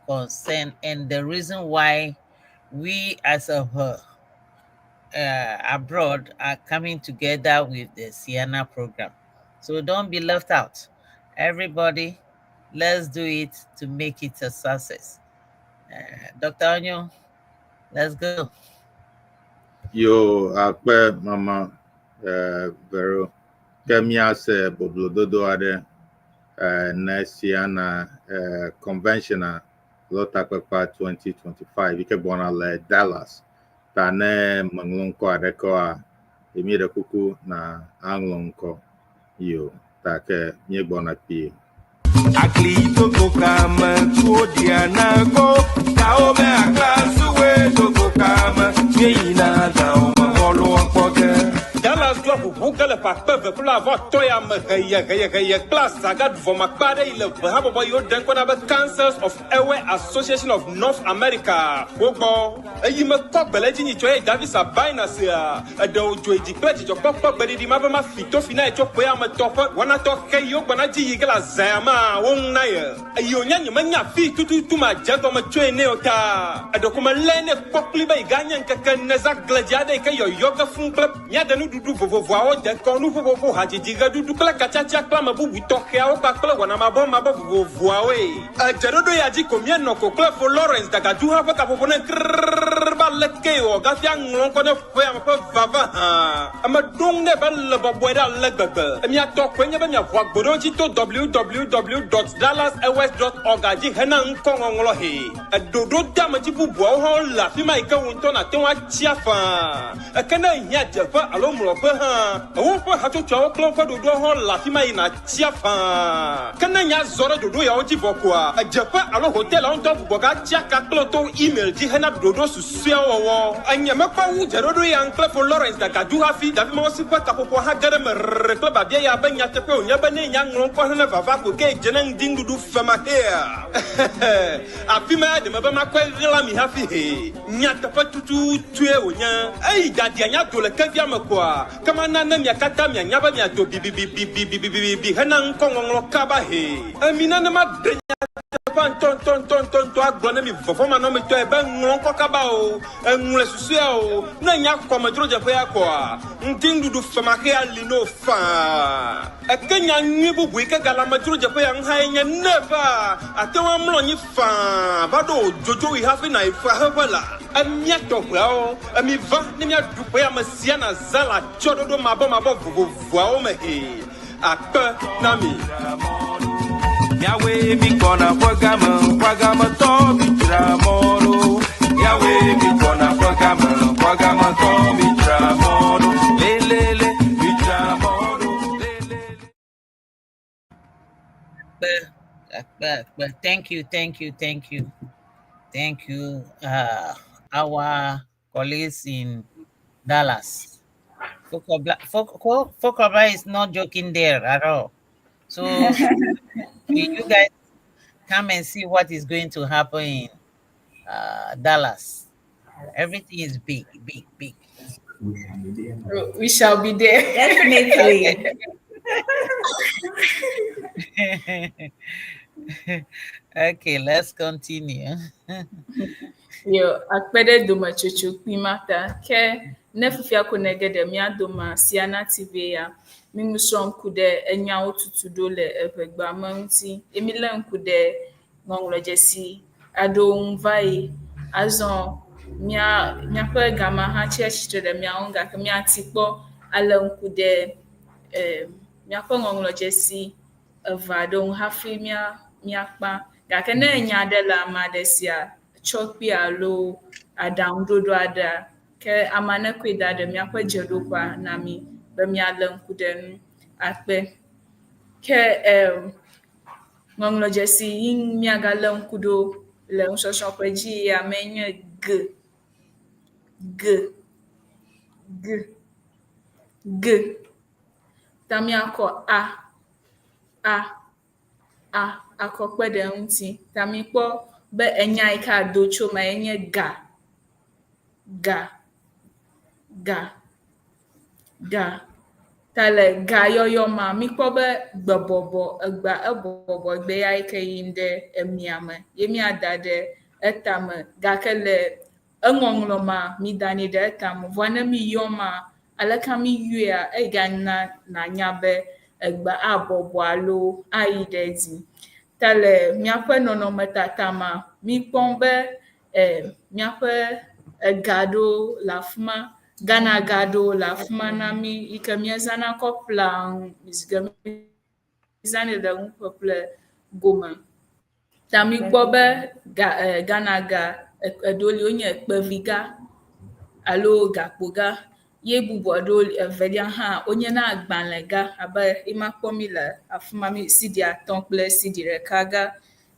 concern, and the reason why we as a abroad are coming together with the Ceana program. So don't be left out. Everybody, let's do it to make it a success. Dr. Onyo, let's go. Yo, akpe Mama Vero. Ke míase boblododo aɖe ne Ceana convention alo takpekpe 2025 yi ke gbɔna le Dallas. Ta ne meŋlɔ ŋkɔ aɖeke oa, mi ɖe kuku na aŋlɔ ŋkɔ. Yo, ta ke míegbɔna kpuie. Akli togo kame tuo diana go Kao me akla suwe togo kame Mieyina gao me bɔlu kpɔ ge Dallas doa ʋuʋu ge le ƒe akpe eve kple avɔ atɔ̃ ya me heye heye heye kple asaga vɔmakpa aɖe yi le ʋe habɔbɔ yiwo ɖe ŋkɔ na be Councils of Ewe Association of North America wogbɔ eyi me kɔ gbe le edzi nyitsɔ ye Davis Abaina sea eɖewo dzo dzi kple dzidzɔkpɔkpɔ gbeɖiɖi ma be ma fi to fi na ye tso ƒe ame tɔ ƒe wɔnatɔ xe yiwo gbɔna dzi yi ge le azã ya ma wo ŋu na ye eyi wònye nye menya fi tututu ma dze gɔme tsoe ne o ta eɖeko me lé ne kpɔ kpli be yi ga nye ŋkeke neza gledzi aɖe yi ke yɔyɔ ge fũu kple míade nuɖuɖu vovovoawo dekɔnu ƒoƒoƒo hadzidzi ɣeɖuɖu kple katsatsa kple ame bubu tɔxɛawo kpakple wɔnamabɔmabɔ vovovoawoe edzeɖoɖo ya dzi ko míenɔ ko kple fo Lawrence Dagadu hã ƒe kaƒoƒo ne krrrr ba aleke wɔ gafi aŋlɔ ŋkɔ ne ƒe ame ƒe vava hã. Ame ɖo ŋu nɛ be le bɔbɔe ɖe ale gbegbe. Emiatɔ koe nye be miaʋu agbo ɖewo dzi to www.dallasairways.org dzi hena ŋkɔŋɔŋlɔ he. Eɖoɖo deamedzi bubuawo hã le afi ma yi ke wò ŋutɔ nàte ŋu atsia faa. Eke ne ehiã dzeƒe alo mlɔƒe hã, woƒe hatsotsoawo kple woƒe ɖoɖoawo hã le afi ma yi nàtsia faa. Ke ne nya zɔ ɖe ɖoɖo yawo dzi vɔ koa, edzeƒe alo hotelawo ŋutɔ gbugbɔ gatsia ka kple to email dzi hena ɖoɖo susɔeawo wɔwɔ. Enye mekpɔ wu dzeɖoɖo ya kple fo Lawrence Dagadu hafi Davi Mawusi ƒe kaƒoƒoa hã ge ɖe eme rrr kple babia ya be nyateƒe wònye be ne nya ŋlɔ ŋkɔ hena vava ko ke dze ne ŋdi nuɖuɖu femaxea. Afi ma ya ɖe mebe makɔe ɣla mi hafi he. Nyateƒe tututue wònye. Eyi dadia nya do le kevia me koa, ke mana ne mia katã mianya be miado bibibibibibibibi hena ŋkɔŋɔŋlɔ kaba he. Emi nenema ɖe nyateƒea ŋutɔŋutɔŋutɔŋutɔ agblɔ ne mi vɔvɔ̃manɔmetɔe be ŋlɔ ŋkɔ kaba o, eŋlɔe susɔea o, ne nya xɔ amedzrodzeƒea koa, ŋdi nuɖuɖu femaxea li no faa. Eke nya nyui bubu yi ke gale amedzrodzeƒe ya ŋu hãe nye ne eva, ate ŋu amlɔ anyi faa va ɖo wò dzodzoɣi hafi nàyi fexeƒe la. Emía tɔƒeawo, emi va ne míaɖu ƒe ame sia nazã le atsyɔ̃ɖoɖo mabɔmabɔ vovovoawo me hee. Akpe na mi. Miawoe mi gbɔna ƒe game, ƒe gametɔ mi dzra mɔ ɖo. Miawoe mi gbɔna ƒe game, ƒe gametɔ mi dzra mɔ ɖo. Lelele mi dzra mɔ ɖo. Lelele. But thank you, thank you, thank you, thank you, our colleagues in Dallas. Fokobla is not joking there at all. So you guys come and see what is going to happen in Dallas. Everything is big, big, big. We shall be there. Definitely. Okay, let's continue. Yo, akpe ɖe dometsotso kpui ma ta. Ke ne fifia ko nege ɖe mía dome Siana TV ya, mi nu srɔ̃m ku ɖe enyawo tutu ɖo le eʋegbea me ŋuti. Ye mi lé ŋku ɖe ŋɔŋlɔdzesi aɖewo ŋu va yi. Azɔ mía míaƒe gama hã tsi atsitre ɖe mía ŋu gake míati kpɔ alé ŋku ɖe míaƒe ŋɔŋlɔdzesi eve aɖewo ŋu hafi mía míakpa. Gake ne nya aɖe le ame aɖe sia, tsɔ kpui alo aɖaŋuɖoɖo aɖea, ke amea nekɔe da ɖe míaƒe dzeɖoƒea na mí be míalé ŋku ɖe enu akpe. Ke ŋɔŋlɔdzesi yi míagalé ŋku ɖo le nusɔsrɔ̃ ƒe dzi ya mee nye G, G, G, G. Ta míakɔ A, A, A akɔ kpe ɖe eŋuti. Ta míkpɔ be enya yi ke ado tso eme ye nye ga, ga, ga, ga. Ta le ga yɔyɔ ma, míkpɔ be gbebɔbɔ egbea ebɔbɔ egbe ya yi ke yim ɖe emia me ye míada ɖe etame. Gake le eŋɔŋlɔ ma, mídanɛ ɖe etame. Vɔa ne míyɔ ma, aleke míyɔea, egana nànya be egbea abɔbɔ alo ayi ɖe edzi. Ta le míaƒe nɔnɔmetata ma, míkpɔm be míaƒe ega ɖewo le afi ma, Ghana ga ɖewo le afi ma na mí yi ke míezãna kɔ ƒlea nu zi ke míezãnɛ le nuƒeƒle gome. Ta míkpɔ be ga Ghana ga eɖewo li wonye kpeviga alo gakpoga ye bubu aɖewo li evelia hã wonyena agbalẽga abe ema kpɔm míle afi ma cedi atɔ̃ kple cedi ɖeka ga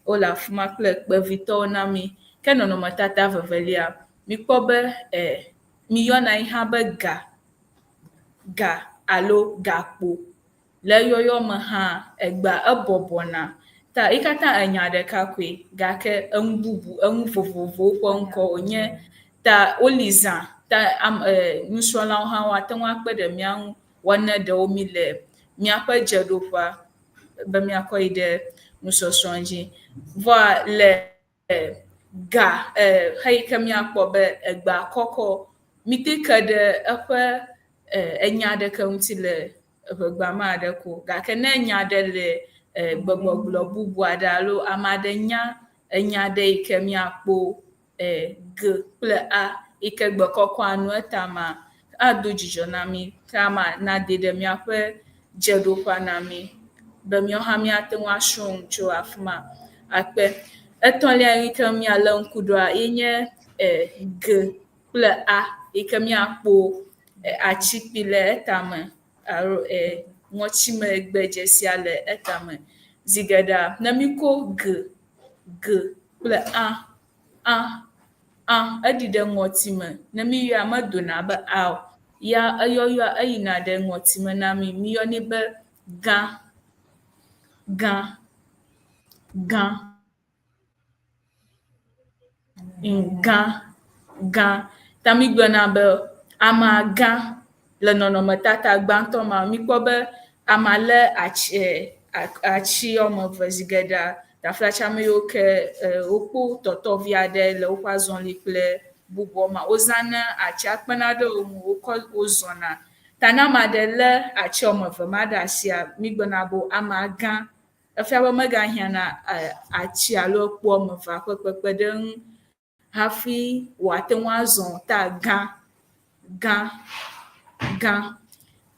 wole afi ma kple kpevitɔwo na mí. Ke nɔnɔmetata vevelia, míkpɔ be míyɔna yi hã be ga, ga alo gakpo. Le eyɔyɔ me hã egbea ebɔbɔna. Ta yi katã enya ɖeka koe gake enu bubu enu vovovowo ƒe ŋkɔ wònye. Ta woli zã ta ame nusrɔ̃lawo hã woate ŋu akpe ɖe mía ŋu woane ɖewo mí le míaƒe dzeɖoƒea be míakɔ yi ɖe nusɔsrɔ̃ dzi. Vɔa le ga xeyi ke míakpɔ be egbea kɔkɔ míte ke ɖe eƒe enya aɖeke ŋuti le eʋegbea me aɖe ko. Gake ne enya aɖe le gbegbɔgblɔ bubu aɖe alo ame aɖe nya enya aɖe yi ke míakpɔ G kple A. yi ke gbe kɔkɔa nu etama ado dzidzɔ na mí ke ama nade ɖe míaƒe dzeɖoƒea na mí be míawo hã míate ŋu asrɔ̃ nu tso afi ma. Akpe. Etɔ̃lia yi ke míalé ŋku ɖoa ye nye e g kple a yi ke míakpɔ atsikpi le etame alo e ŋɔtsimegbe dzesia le etame. Zi geɖea ne míko g, g kple a, a, a eɖi ɖe ŋɔtime. Ne míyɔa medona abe a o. Ya eyɔyɔa eyina ɖe ŋɔtime na mí. Míyɔnɛ be gã, gã, gã. Gã, gã. Ta mígblɔna be amea gã le nɔnɔmetata gbãtɔ mea, míkpɔ be amea lé atsi atsi woame eve zi geɖea taflatse ame yiwo ke wokpɔ tɔtɔvi aɖe le woƒe azɔli kple bubuawo mea, wozãna atsia kpena ɖe wo ŋu wokɔ wozɔna. Ta ne ame aɖe lé atsi woame eve ma ɖe asia, mígblɔna be amea gã. Efia be megahiãna atsi alo ekpo woame evea ƒe kpekpeɖeŋu hafi wòate ŋu azɔ o ta gã, gã, gã.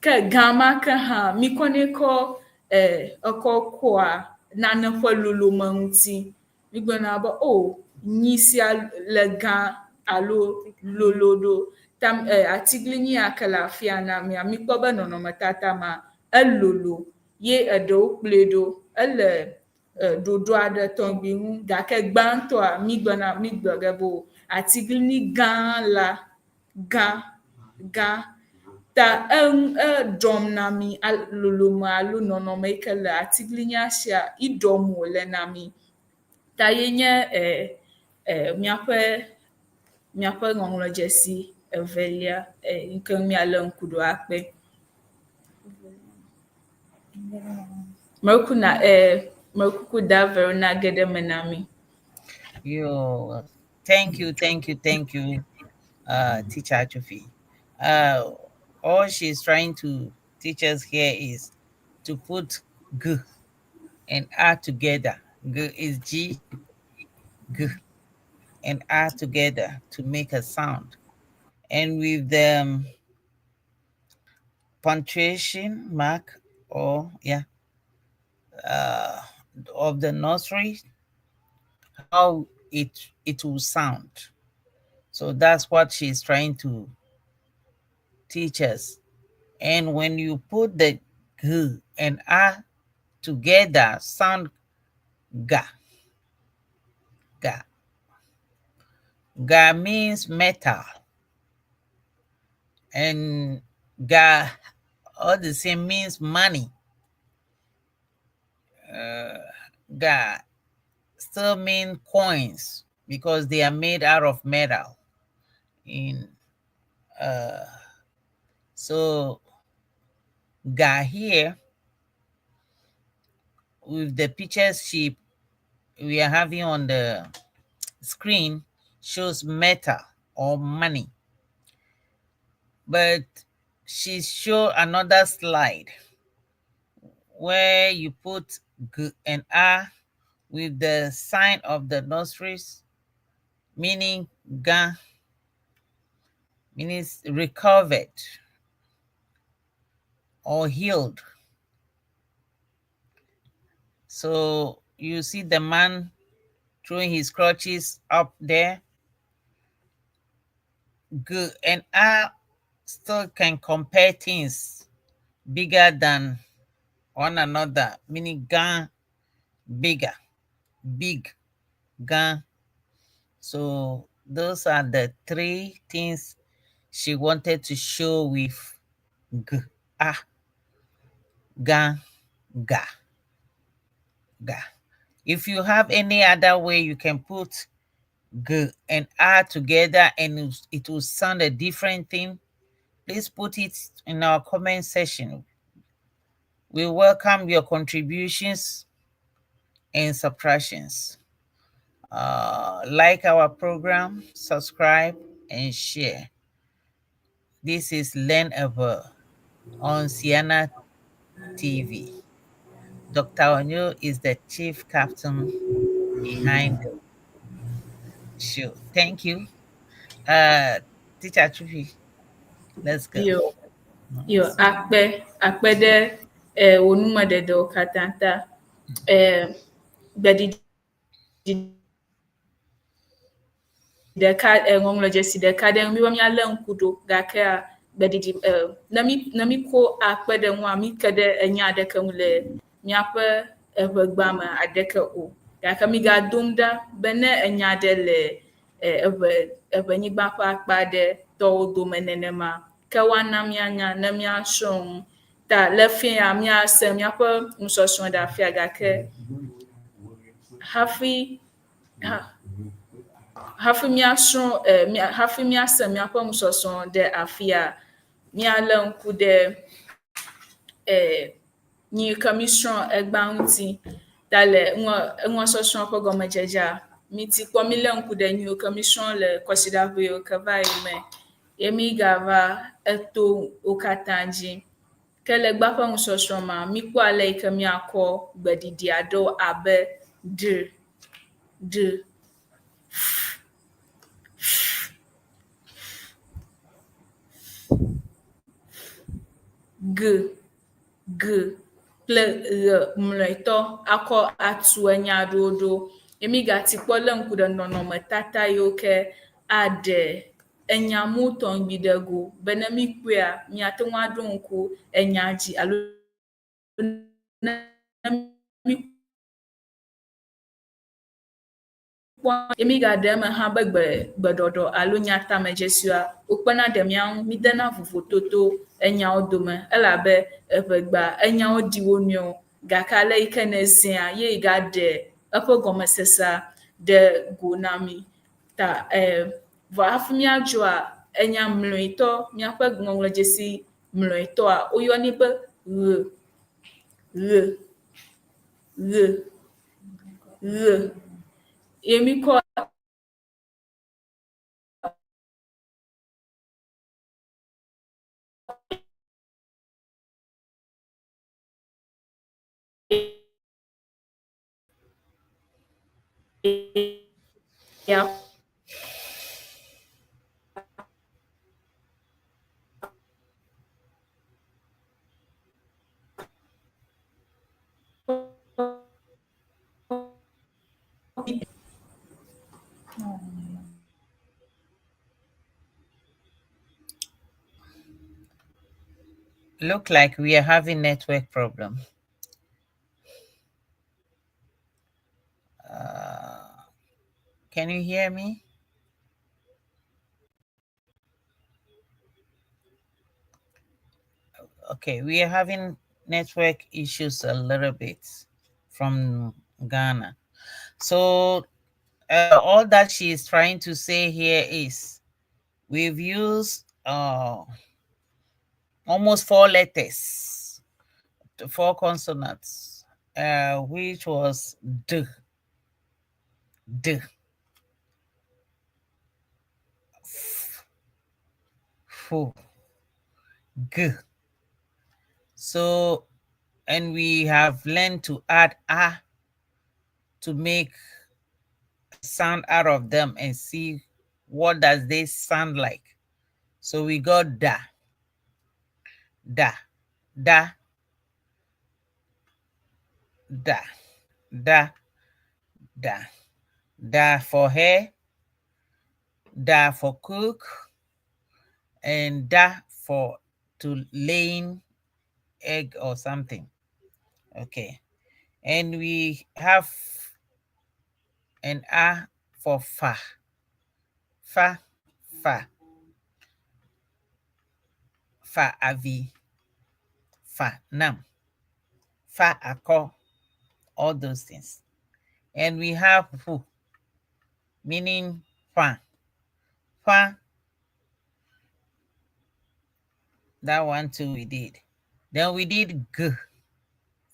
Ke gã ma ke hã míkɔnɛ kɔ ekɔ kɔa nane ƒe lolome ŋuti. Mígblɔna be o nyi sia le gã alo lolo ɖo. Ta atiglinyi ya ke le afia na mía, míkpɔ be nɔnɔmetata ma elolo ye eɖewo kplɔe ɖo. Ele ɖoɖo aɖe tɔgbi ŋu gake gbãtɔa mígblɔna mígblɔ ge be o atiglinyi gã la gã gã ta eɖɔm na mí lolome alo nɔnɔme yi ke le atiglinyia sia eɖɔm wòle na mí. Ta ye nye míaƒe míaƒe ŋɔŋlɔdzesi evelia yi ke míalé ŋku ɖo akpe. Meku na mekuku da vewo nage ɖe eme na mí. Yo, thank you, thank you, thank you, Teacher Achufi. All she's trying to teach us here is to put G and A together. G is G, G, and A together to make a sound. And with the punctuation mark or yeah, of the nursery, how it will sound. So that's what she's trying to teach us. And when you put the G and A together, sound ga. Ga. Ga means metal. And ga all the same means money. Ga still mean coins because they are made out of metal. In so ga here with the pictures she we are having on the screen shows metal or money. But she show another slide where you put G and A with the sign of the nurseries, meaning ga, means recovered or healed. So you see the man throwing his crutches up there. G and A still can compare things bigger than one another, meaning gan bigger, big, gan. So those are the three things she wanted to show with G, A, gan, ga, ga. If you have any other way you can put G and A together and it will sound a different thing, please put it in our comment section. We welcome your contributions and subtractions. Like our program, subscribe, and share. This is Learn Ewe on Siana TV. Dr. Onyo is the chief captain behind the show. Thank you. Teacher Chupi, let's go. Yo, yo, akpe, akpe ɖe eh, wò numeɖeɖewo katã ta. Eh, gbeɖiɖi ɖeka, eh, ŋɔŋlɔdzesi ɖeka ɖe ŋu míbe míalé ŋku ɖo gakea gbeɖiɖi eh, ne mí ne míko akpe ɖe ŋua míke ɖe enya aɖeke ŋu le míaƒe eʋegbea me aɖeke o. Gake migadom ɖa be ne enya aɖe le eh, eʋe eʋenyigba ƒe akpa aɖe tɔwo dome nenema ke woana míanya ne míasrɔ̃ nu. Ta le fiẽ ya míase míaƒe nusɔsrɔ̃ ɖe afia gake hafi ha, hafi míasrɔ̃ eh, mía, hafi míase míaƒe nusɔsrɔ̃ ɖe afia, míalé ŋku ɖe eh, nu yi ke mísrɔ̃ egbea ŋuti. Ta le nua enua sɔsrɔ̃ ƒe gɔmedzedzea, míti kpɔ mílé ŋku ɖe nu yiwo ke mísrɔ̃ le kɔsiɖa ʋewo ke va yi me ye mígava eto wo katã dzi. Ke le egbea ƒe nusɔsrɔ̃ mea, míkpɔ ale yi ke míakɔ gbeɖiɖi aɖewo abe ɖ, ɖ, f, f, g, g kple ɣ mlɔetɔ akɔ atu enya aɖewo ɖo. Ye mígati kpɔ lé ŋku ɖe nɔnɔmetata yiwo ke aɖe enya mu tɔŋgbi ɖe go be ne míkpɔea, míate ŋu aɖo ŋku enya dzi alo ne míkpɔ Ye mígaɖe eme hã be gbe, gbeɖɔɖɔ alo nyatamedzesiwoa, wokpena ɖe mía ŋu mídena vovototo enyawo dome elabe eŋegbea, enyawo ɖi wo nɔewo gake ale yi ke nèzãea ye yi gaɖe eƒe gɔmesesea ɖe go na mí. Ta e vɔ hafi míadzoa, enya mlɔetɔ, míaƒe ŋɔŋlɔdzesi mlɔetɔa, woyɔnɛ be ʋe, ʋe, ʋe. Ʋe ye míkɔ ya Look like we are having network problem. Can you hear me? Okay, we are having network issues a little bit from Ghana. So all that she is trying to say here is we've used almost 4 letters, 4 consonants, which was D, D, F, F, G. So, and we have learned to add A to make sound out of them and see what does they sound like. So we got da, da, da, da, da, da, da for hair, da for cook, and da for to laying egg or something. Okay. And we have an A for fa, fa, fa, fa avi, fa nam, fa ako, all those things. And we have hu, meaning fa, fa. That one too we did. Then we did g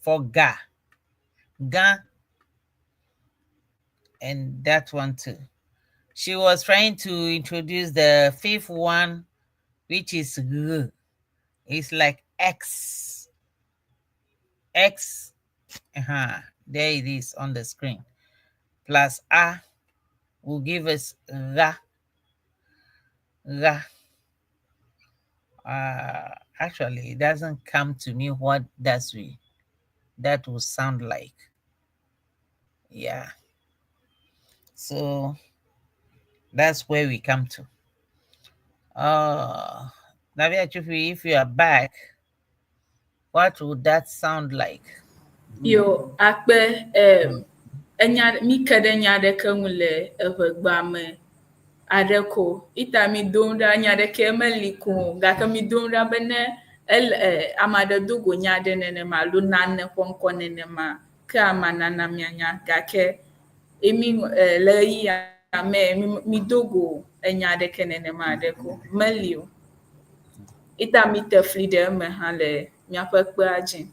for ga, ga, and that one too. She was trying to introduce the fifth one, which is g. It's like X. X, there it is on the screen. Plus A will give us ra, ra. Actually, it doesn't come to me what that will sound like. Yeah. So that's where we come to. Navia Chufi, if you are back, what would that sound like? Yo, akpe enya mi ke ɖe nya aɖeke ŋu le eʋegbea me aɖe ko. Ita mi dom ɖa nya aɖeke meli ko o gake mi dom ɖa be ne ele ame aɖe do go nya aɖe nenema alo nane ƒe ŋkɔ nenema ke ama nana mianya gake emi le ɣeyiɣia me mi do go enya aɖeke nenema aɖe ko meli o. Ita mi te fli ɖe eme hã le miaƒe kpea dzi.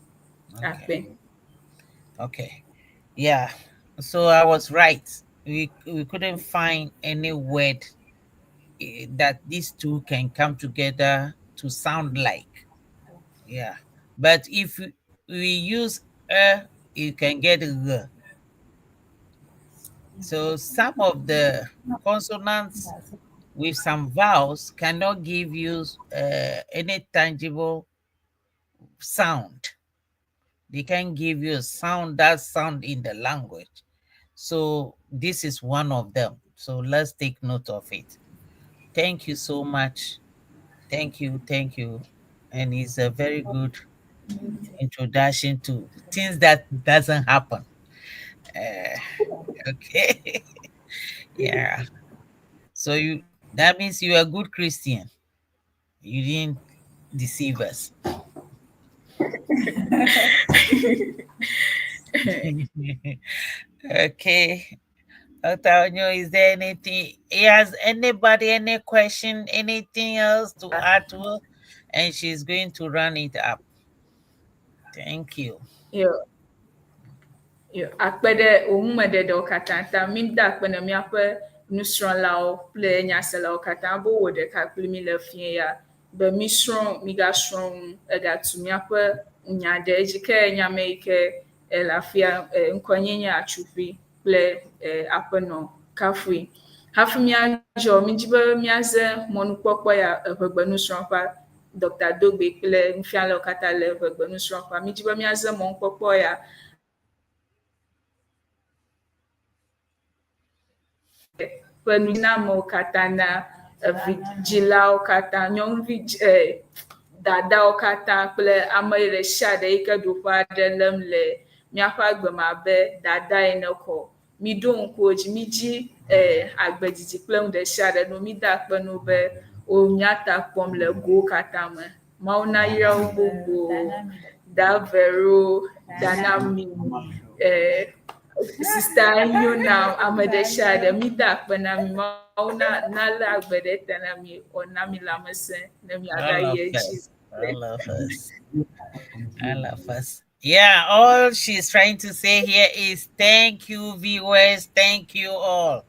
Akpe. Okay. Yeah. So I was right. We couldn't find any word that these two can come together to sound like. Yeah. But if we use a, you can get g. So some of the consonants with some vowels cannot give you any tangible sound. They can give you a sound, that sound in the language. So this is one of them. So let's take note of it. Thank you so much. Thank you. Thank you. And it's a very good introduction to things that doesn't happen. Okay. Yeah. So you that means you are a good Christian. You didn't deceive us. Okay. Dr. Onyo, is there anything? Has anybody any question, anything else to add to her? And she's going to run it up. Thank you. Yo. Yo, akpe ɖe wò numeɖeɖewo katã ta. Mi da akpe na míaƒe nusrɔ̃lawo kple nyaselawo katã be wowɔ ɖeka kpli mi le fie ya be mi srɔ̃ migasrɔ̃ nu egatu míaƒe nya ɖe edzi ke nyame yi ke le afia ŋkɔnye nye Atsuƒui kple aƒenɔ Kafui. Hafi míadzɔ, mi dzi be míaze mɔnukpɔkpɔ ya eʋegbe nusrɔ̃ƒea Dr. Dogbe kple nufialawo katã le eʋegbe nusrɔ̃ƒea. Mi dzi be míaze mɔnukpɔkpɔ ya ƒe nunyiamewo katã na evidzilawo katã, nyɔnuvi dadawo katã kple ame ɖe sia ɖe yi ke ɖoƒe aɖe lém le míaƒe agbe me abe dada ene kɔ. Mi ɖo ŋku wo dzi, mi dzi agbe didi kple nu ɖe sia ɖe no mi da akpe no be wo míata kpɔm le gowo katã me. Mawu na yra wo gbogbo. Da Vero, Danami, Sister Yona, ame ɖe sia ɖe, mi da akpe na mi. Mawu na nalé agbe ɖe ta na mi, wòna mi lãmesẽ ne miagayi edzi. All of us. All of us. Yeah, all she's trying to say here is thank you, viewers. Thank you all.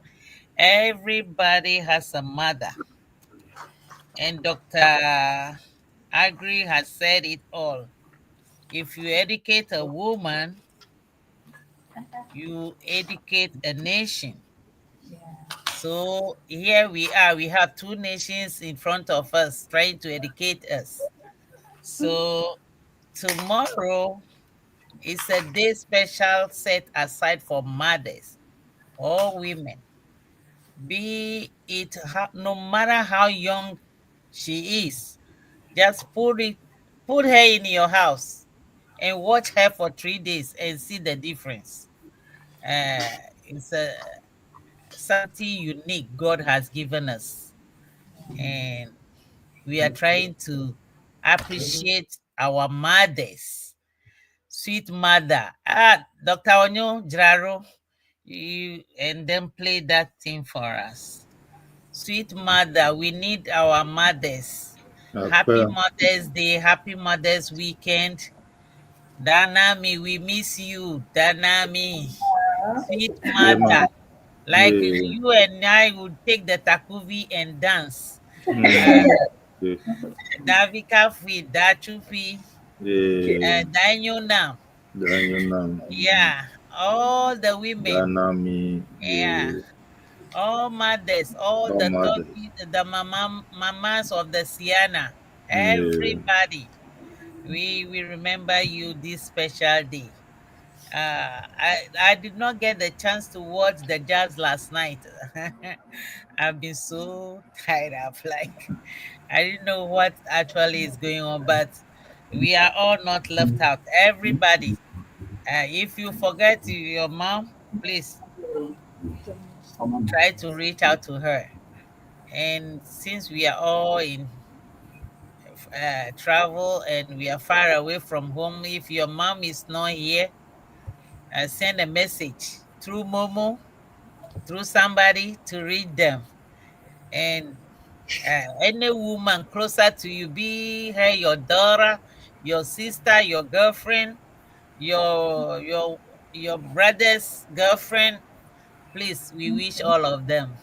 Everybody has a mother. And Dr. Agri has said it all. If you educate a woman, you educate a nation. So here we are. We have two nations in front of us trying to educate us. So tomorrow is a day special set aside for mothers, all women. Be it no matter how young she is, just put her in your house and watch her for 3 days and see the difference. It's a something unique God has given us, and we are trying to appreciate our mothers. Sweet mother, Dr. Onyo Jraro, you and then play that thing for us. Sweet mother, we need our mothers. Happy Mother's Day, happy Mother's Weekend. Danami, we miss you. Danami, sweet mother. Like you and I would take the takuvi and dance. Davika Fui, Dachufi, Danyonam. Yeah, all the women. Danami. Yeah. All mothers, all the mothers, the mamas of the Siena. Everybody, we remember you this special day. I did not get the chance to watch the jazz last night. I've been so tied up, like I didn't know what actually is going on, but we are all not left out. Everybody, if you forget your mom, please try to reach out to her. And since we are all in travel and we are far away from home, if your mom is not here, send a message through Momo, through somebody to reach them. And any woman closer to you, be her your daughter, your sister, your girlfriend, your brother's girlfriend. Please, we wish all of them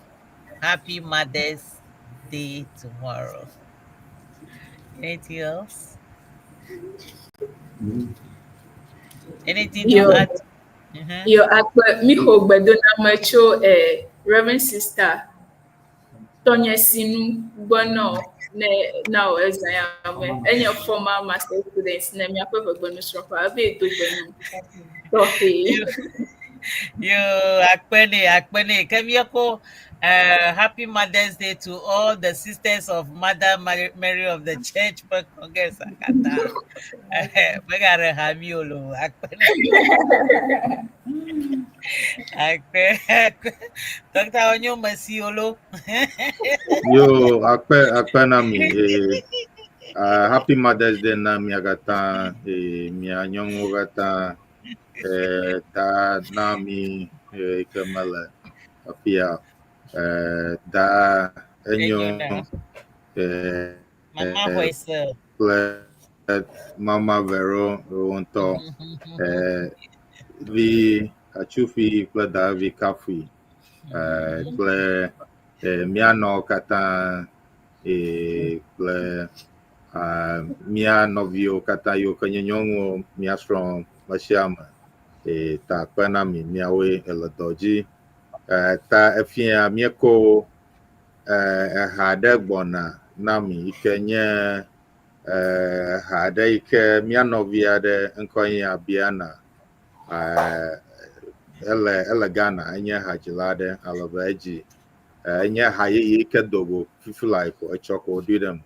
happy Mother's Day tomorrow. Anything else? Anything to Yo. add? Yo akpe mi xɔ gbedoname tso Reverend Sister Tɔnye Sinu gbɔ nɔ ne na wò ezã ya me. Enye former master student ne míaƒe ʋegbenusrɔ̃ƒe ebe do gbe num tɔxɛ. Yo, Akpene, Akpene. Kemioko, happy Mother's Day to all the sisters of Mother Mary of the Church per Congress. Akata. Megare hamiolo. Akpene. Akpe. Dr. Onyo Masiolo. Yo, akpe akpe na mi. Happy Mother's Day na mi agata mia nyɔnuwo katã ta na mi ke mele afia da enyo Enyo Mama voice. Kple Mama Vero wo ŋutɔ vi atsufi kple davi kafui kple mía nɔwo katã kple mía nɔviwo katã yiwo ke nye nyɔnuwo, mía srɔ̃ me sia ame ta akpe na mi miawoe ele dɔ dzi ta efia míeko eha aɖe gbɔna na mi yi ke nye ha aɖe yi ke mía nɔvi aɖe ŋkɔ nye Abiana ele Ghana enye hadzila aɖe alebe edzi enye ha yeye yi ke do go fifi la ko etsɔ ko woɖoe ɖem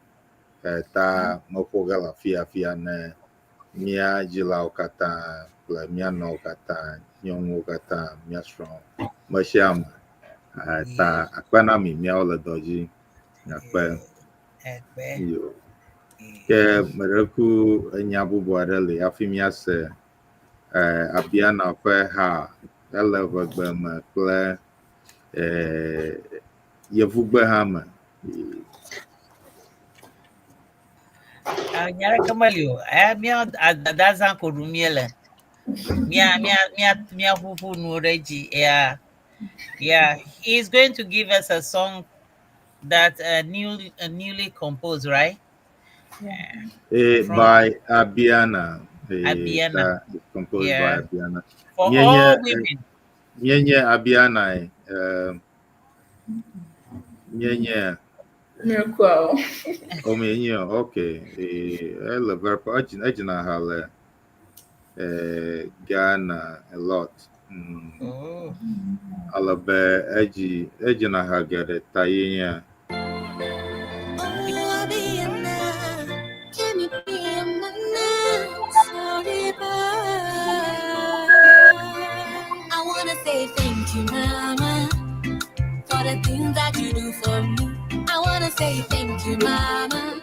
ta meƒo ge le afia afia ne mía dzilawo katã kple mía nɔwo katã nyɔnuwo katã mía srɔ̃ me sia ame ta akpe na mi miawo le dɔ dzi akpe Akpe. Yo ke meɖe ku enya bubu aɖe le hafi míase Abiana ƒe ha ele ʋegbe me kple yevugbe hã me. Nyara kamali o. Mía dada ko ɖu míele. Mía mía mía mía ƒuƒu nu ɖe dzi. Yeah. He's going to give us a song that newly composed, right? By Abiana. Abiana. That is composed by Abiana. For Yeah, all women. Mienye Abiana. Mienye. Miracle. Oh, mienye. Okay. Ele very ejina ha le Ghana a lot. Oh. Alabe eji ejina ha gere tayinya. Oh, Abiana, can you be a mana? Sorry, but I wanna say thank you, Mama, for the things that you do for me. I wanna say thank you, Mama,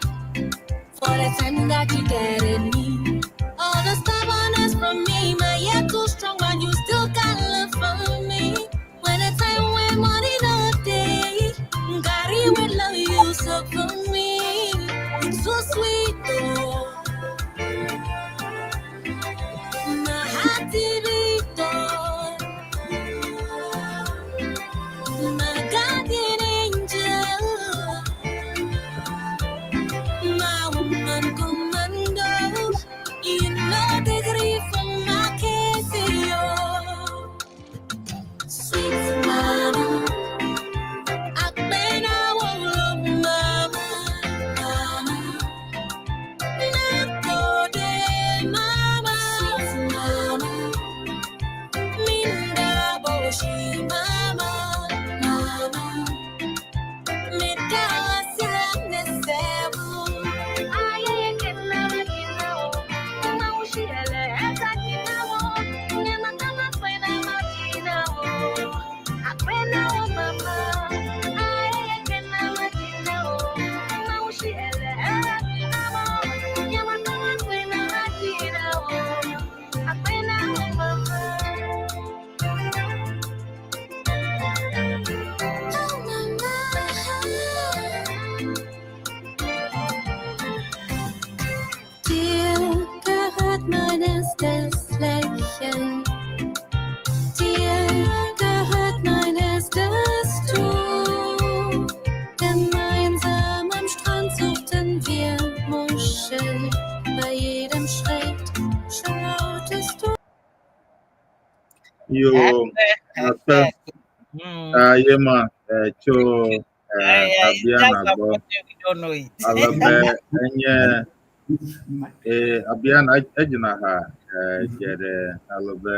for the time that you guided me. All the stubbornness from me, my head too strong, but you still got love for me. When the time when money no day, God will love you so for me. It's so sweet, oh. My heart beat, oh. My guardian angel, my woman commando. You know the grief from my case, oh. Sweet mama, Akpena wolo mama, mama. shi mama, mama. Oh, mama. Dir gehört mein erstes Lächeln. Dir gehört mein erstes Tuch. Gemeinsam am Strand suchten wir Muscheln. Bei jedem Schritt schautest du. Yo, Akpe, akpe. Mm. Yema, tso It's Abia just na gbɔ. unfortunate we don't know it. Ale be enye Abia na edzina ha geɖe ale be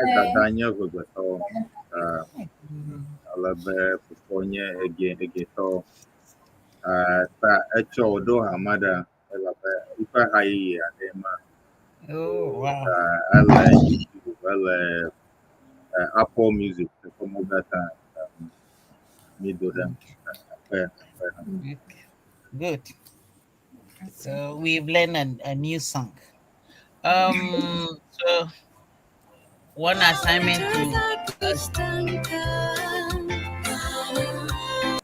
edada nye ʋegbetɔ ale be fofoa nye ege egetɔ. Ta etsɔ wò ɖo hame ɖe elabe eƒe ha yeye aɖe ma. Oh, wow. Ele YouTube, ele Apple Music, teƒe katã mi do ɖe. Akpe, akpe. Okay. Good. So we've learned a new song. So one assignment Heute to sag ich Danke. Mama.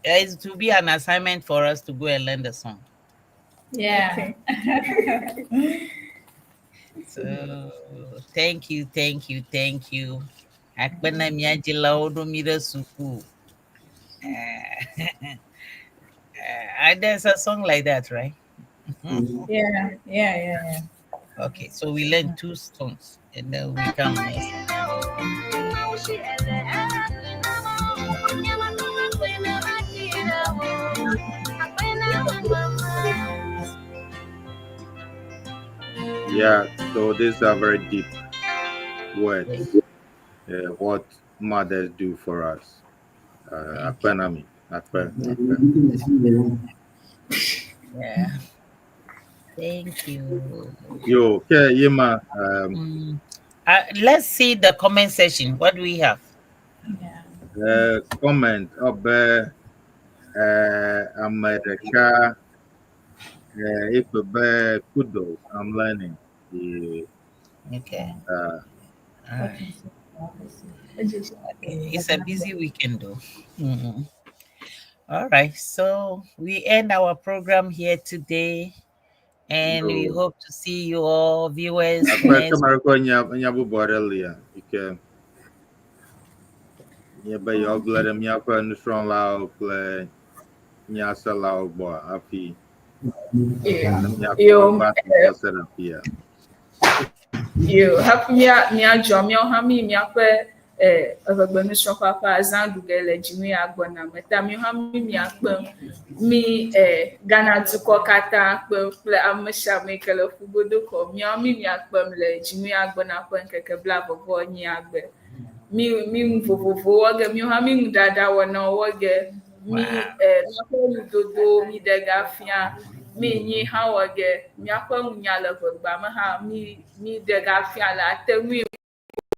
is to be an assignment for us to go and learn the song. Yeah. Okay. So thank you, thank you, thank you. Akpe na mía dzilawo ɖo mí ɖe suku. There's a song like that, right? Yeah. Okay, so we learn two songs and then we come next. Yeah, so these are very deep words. What mothers do for us. Thank you. Akpe na mi, akpe, akpe. Yeah. Thank you. Yo, ke yema, Let's see the comment section. What do we have? Yeah. Comment ɔbe ame ɖeka eƒe be kudos, I'm learning. The, Okay. All right. Okay. It's a busy weekend though. All right. So we end our program here today. And we Yo. hope to see you all viewers Akpe next. ke nya nya bubu aɖe lia yi ke nye be yewoagblẽ ɖe míaƒe nusrɔ̃lawo kple nyaselawo gbɔ hafi ne míakpɔ Yo, va va se ɖe afia. Yo, hafi mía míadzɔ míawo hã mi míaƒe eʋegbe nusrɔ̃ƒea ƒe azã ɖu ge le dzinu ya gbɔna me ta míawo hã mi miakpe mi Ghana dukɔ katã kpem kple ame sia ame yi ke le ƒugodo kɔ míawo mi miakpem le dzinu ya gbɔna ƒe ŋkeke blaeve vɔ enyia gbe. Mi mi nu vovovowo wɔ ge míawo hã mi nuɖaɖa wɔnawo wɔ ge mi míaƒe nudodowo mi ɖe ga fia mi nyi hã wɔ ge míaƒe nunya le ʋegbea me hã mi mi ɖe ga fia le ate ŋui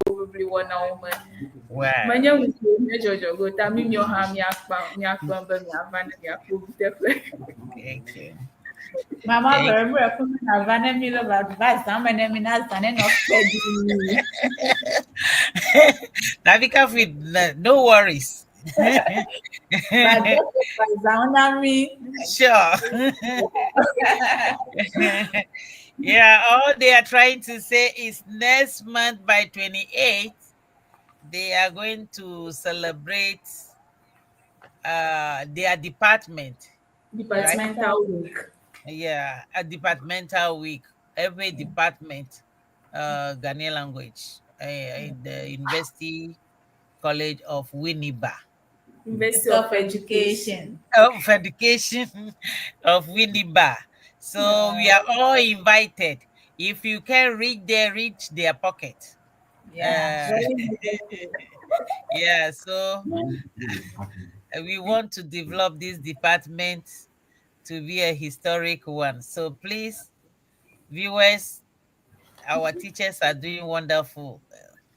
ʋiʋli wɔnawo me. Menye nu siwo nye dzɔdzɔ go ta mi miawo hã miakpa miakpem be miava ne miakpɔ teƒe. Thank you. Mama Thank very well come na va ne mi lo va va zan me ne mi na zan ne no steady. Navika Fit, no worries. Va va zan na mi. Sure. Yeah, all they are trying to say is next month by 28th, they are going to celebrate their department. Departmental week. Yeah, a departmental week. Every department, Ghanaian language, in the University College of Winneba. University Of Education. Of Education of Winneba. So we are all invited. If you can reach there, reach their pocket. Yeah. Yeah, so we want to develop this department to be a historic one. So please, viewers, our teachers are doing wonderful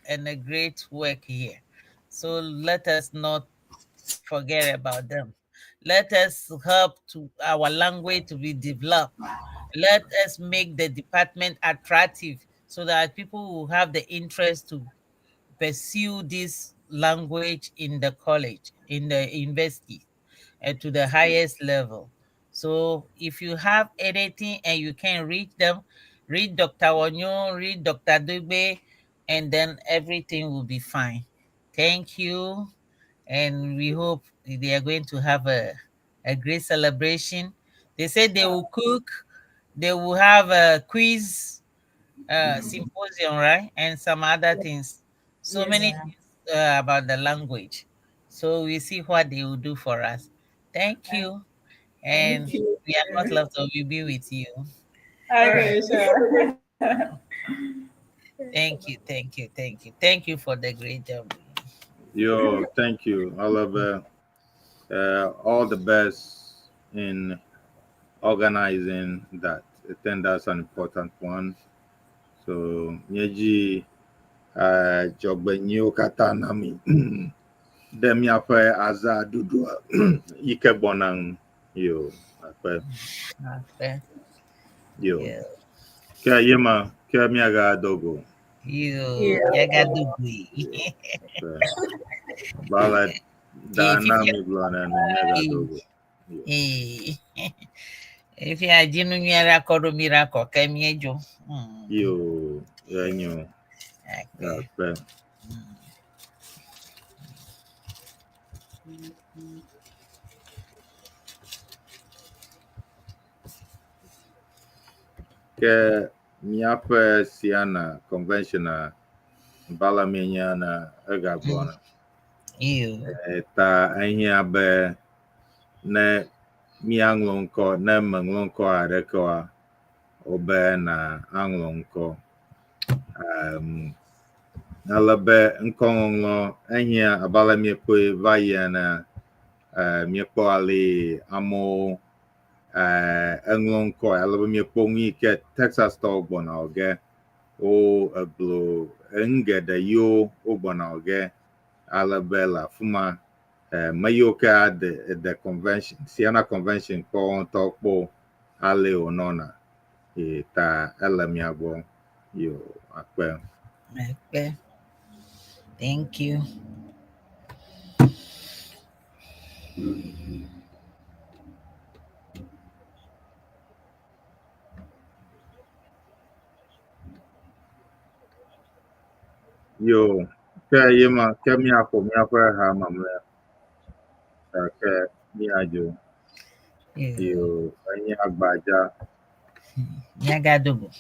and a great work here. So let us not forget about them. Let us help to our language to be developed. Let us make the department attractive so that people will have the interest to pursue this language in the college, in the university, and to the highest level. So if you have anything and you can reach them, read Dr. Wonyo, read Dr. Dugbe, and then everything will be fine. Thank you. And we hope they are going to have a great celebration. They said they will cook, they will have a quiz symposium, right? And some other things. So Yes. many things about the language. So we see what they will do for us. Thank you. And Thank you. we are not left, so we'll be with you. Okay, sure. Thank you, thank you, thank you. Thank you for the great job. Yo, thank you, Oliver. All the best in organizing that. I think that's an important one. So, míedzi dzɔgbenyuiwo katã na mi ɖe míaƒe azãɖuɖua yi ke gbɔna ŋu. Yo, akpe. Okay. Yo. Yeah. Ke yema, ke míagado go. You, Yeah. Yagadugui. Akpe. Bala da na mi gblɔ nene míagado go. Yo. Efi adzinu nyui aɖe akɔ ɖo mi ɖe akɔ ke míedzo. Yo, enyo. Akpe. Akpe. Ke míaƒe Siana conventional bala mienya na egagbɔna. You. Ta ehiã be ne míaŋlɔ ŋkɔ, ne meŋlɔ ŋkɔ aɖeke oa, wobe na aŋlɔ ŋkɔ. Ale be ŋkɔŋɔŋlɔ ehiã abe ale míekpɔe va yi enea, míekpɔ ale amewo eŋlɔ ŋkɔ ale be míekpɔ nu yi ke Texas tɔwo gbɔna wɔ ge, wo egblɔ enu geɖe yiwo wogbɔna wɔ ge ale be le afi ma me yiwo ke ade de convention, Siana convention kpɔ wo ŋutɔ kpɔ ale wònɔna. Ye ta ele mia gbɔ. Yo, akpe. Akpe. Thank you. Yo, ke yema, ke míaƒo míaƒe ha mamlɛa. Gake míadzo. You. Yo, enye agbadza. Nyagadogo.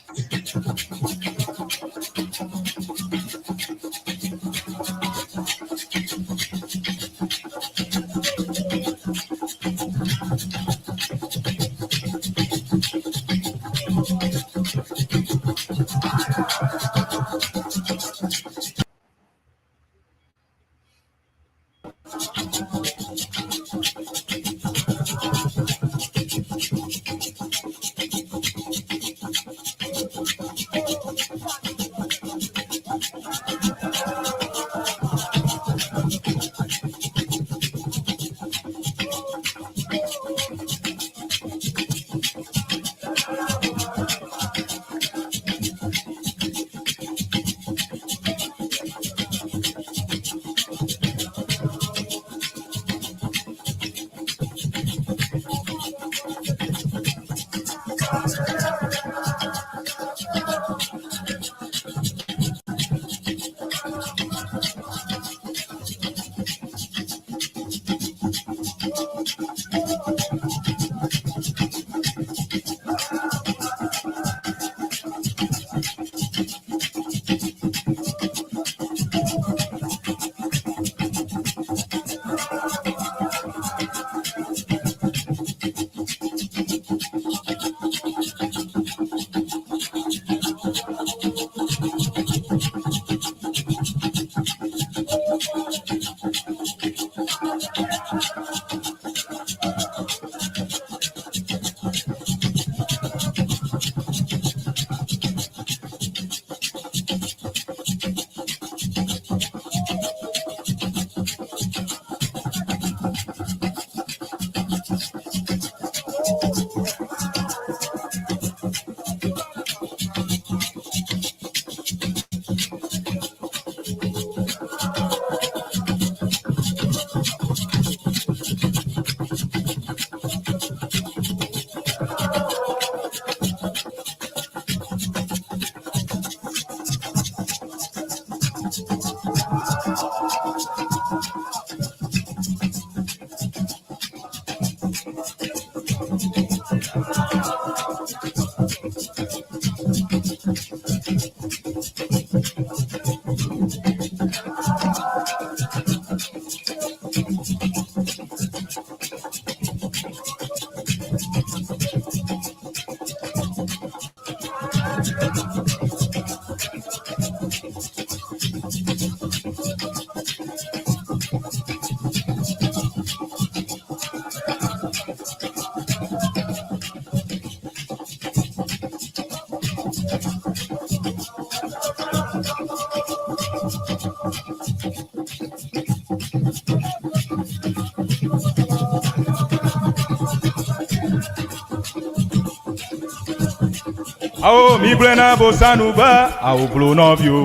Awo mi gblẽ na bosanu be awo blo nɔviwo.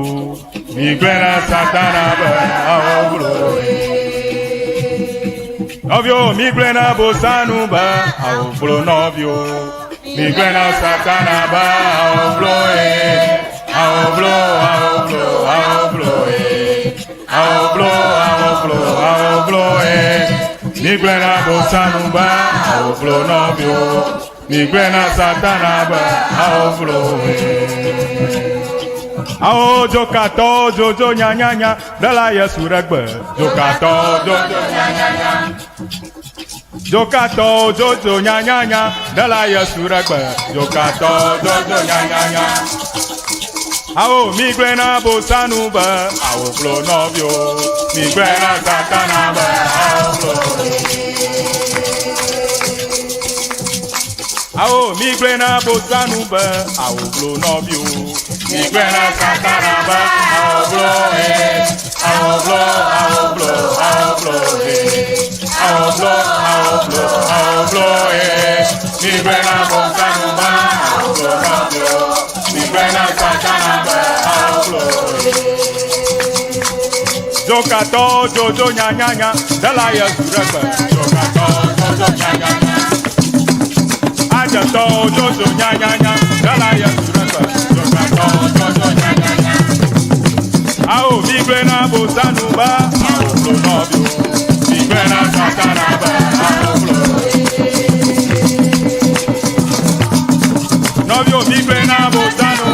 Mi gblẽ na satana be awo blo. Nɔviwo mi gblẽ na bosanu be awo blo nɔviwo. Mi gblẽ na satana be awo blo ye. Awo blo awo blo awo blo ye. Awo blo awo blo awo blo ye. Mi gblẽ na bosanu be awo blo nɔviwo. Mi gblẽ na satana be awo blo ye. Awo dzokatɔ dzodzo nyanyanya ɖela Yesu ɖe gbe. Dzokatɔ dzodzo nyanyanya. Dzokatɔ dzodzo nyanyanya ɖela Yesu ɖe gbe. Dzokatɔ dzodzo nyanyanya. Awo mi gblẽ na bosanu be awo blo nɔviwo. Mi gblẽ na satana be awo blo. Awo mi gblẽ na bosanu be awo blo nɔviwo. Mi gblẽ na satana be awo blo he. Awo blo awo blo awo blo he. Awo blo awo blo awo blo he. Mi gblẽ na bosanu be awo blo nɔviwo. Mi gblẽ na satana be awo blo he. Dzokatɔ dzodzo nyanyanya ɖela Yesu ɖe gbe. Dzokatɔ dzodzo nyanyanya. Adzetɔ dzodzo nyanyanya ɖela Yesu ɖe gbe. Dzokatɔ dzodzo nyanyanya. Awo mi gblẽ na bosanu be awo blo nɔviwo. Mi gblẽ na satana be awo blo. Nɔviwo mi gblẽ na bosanu.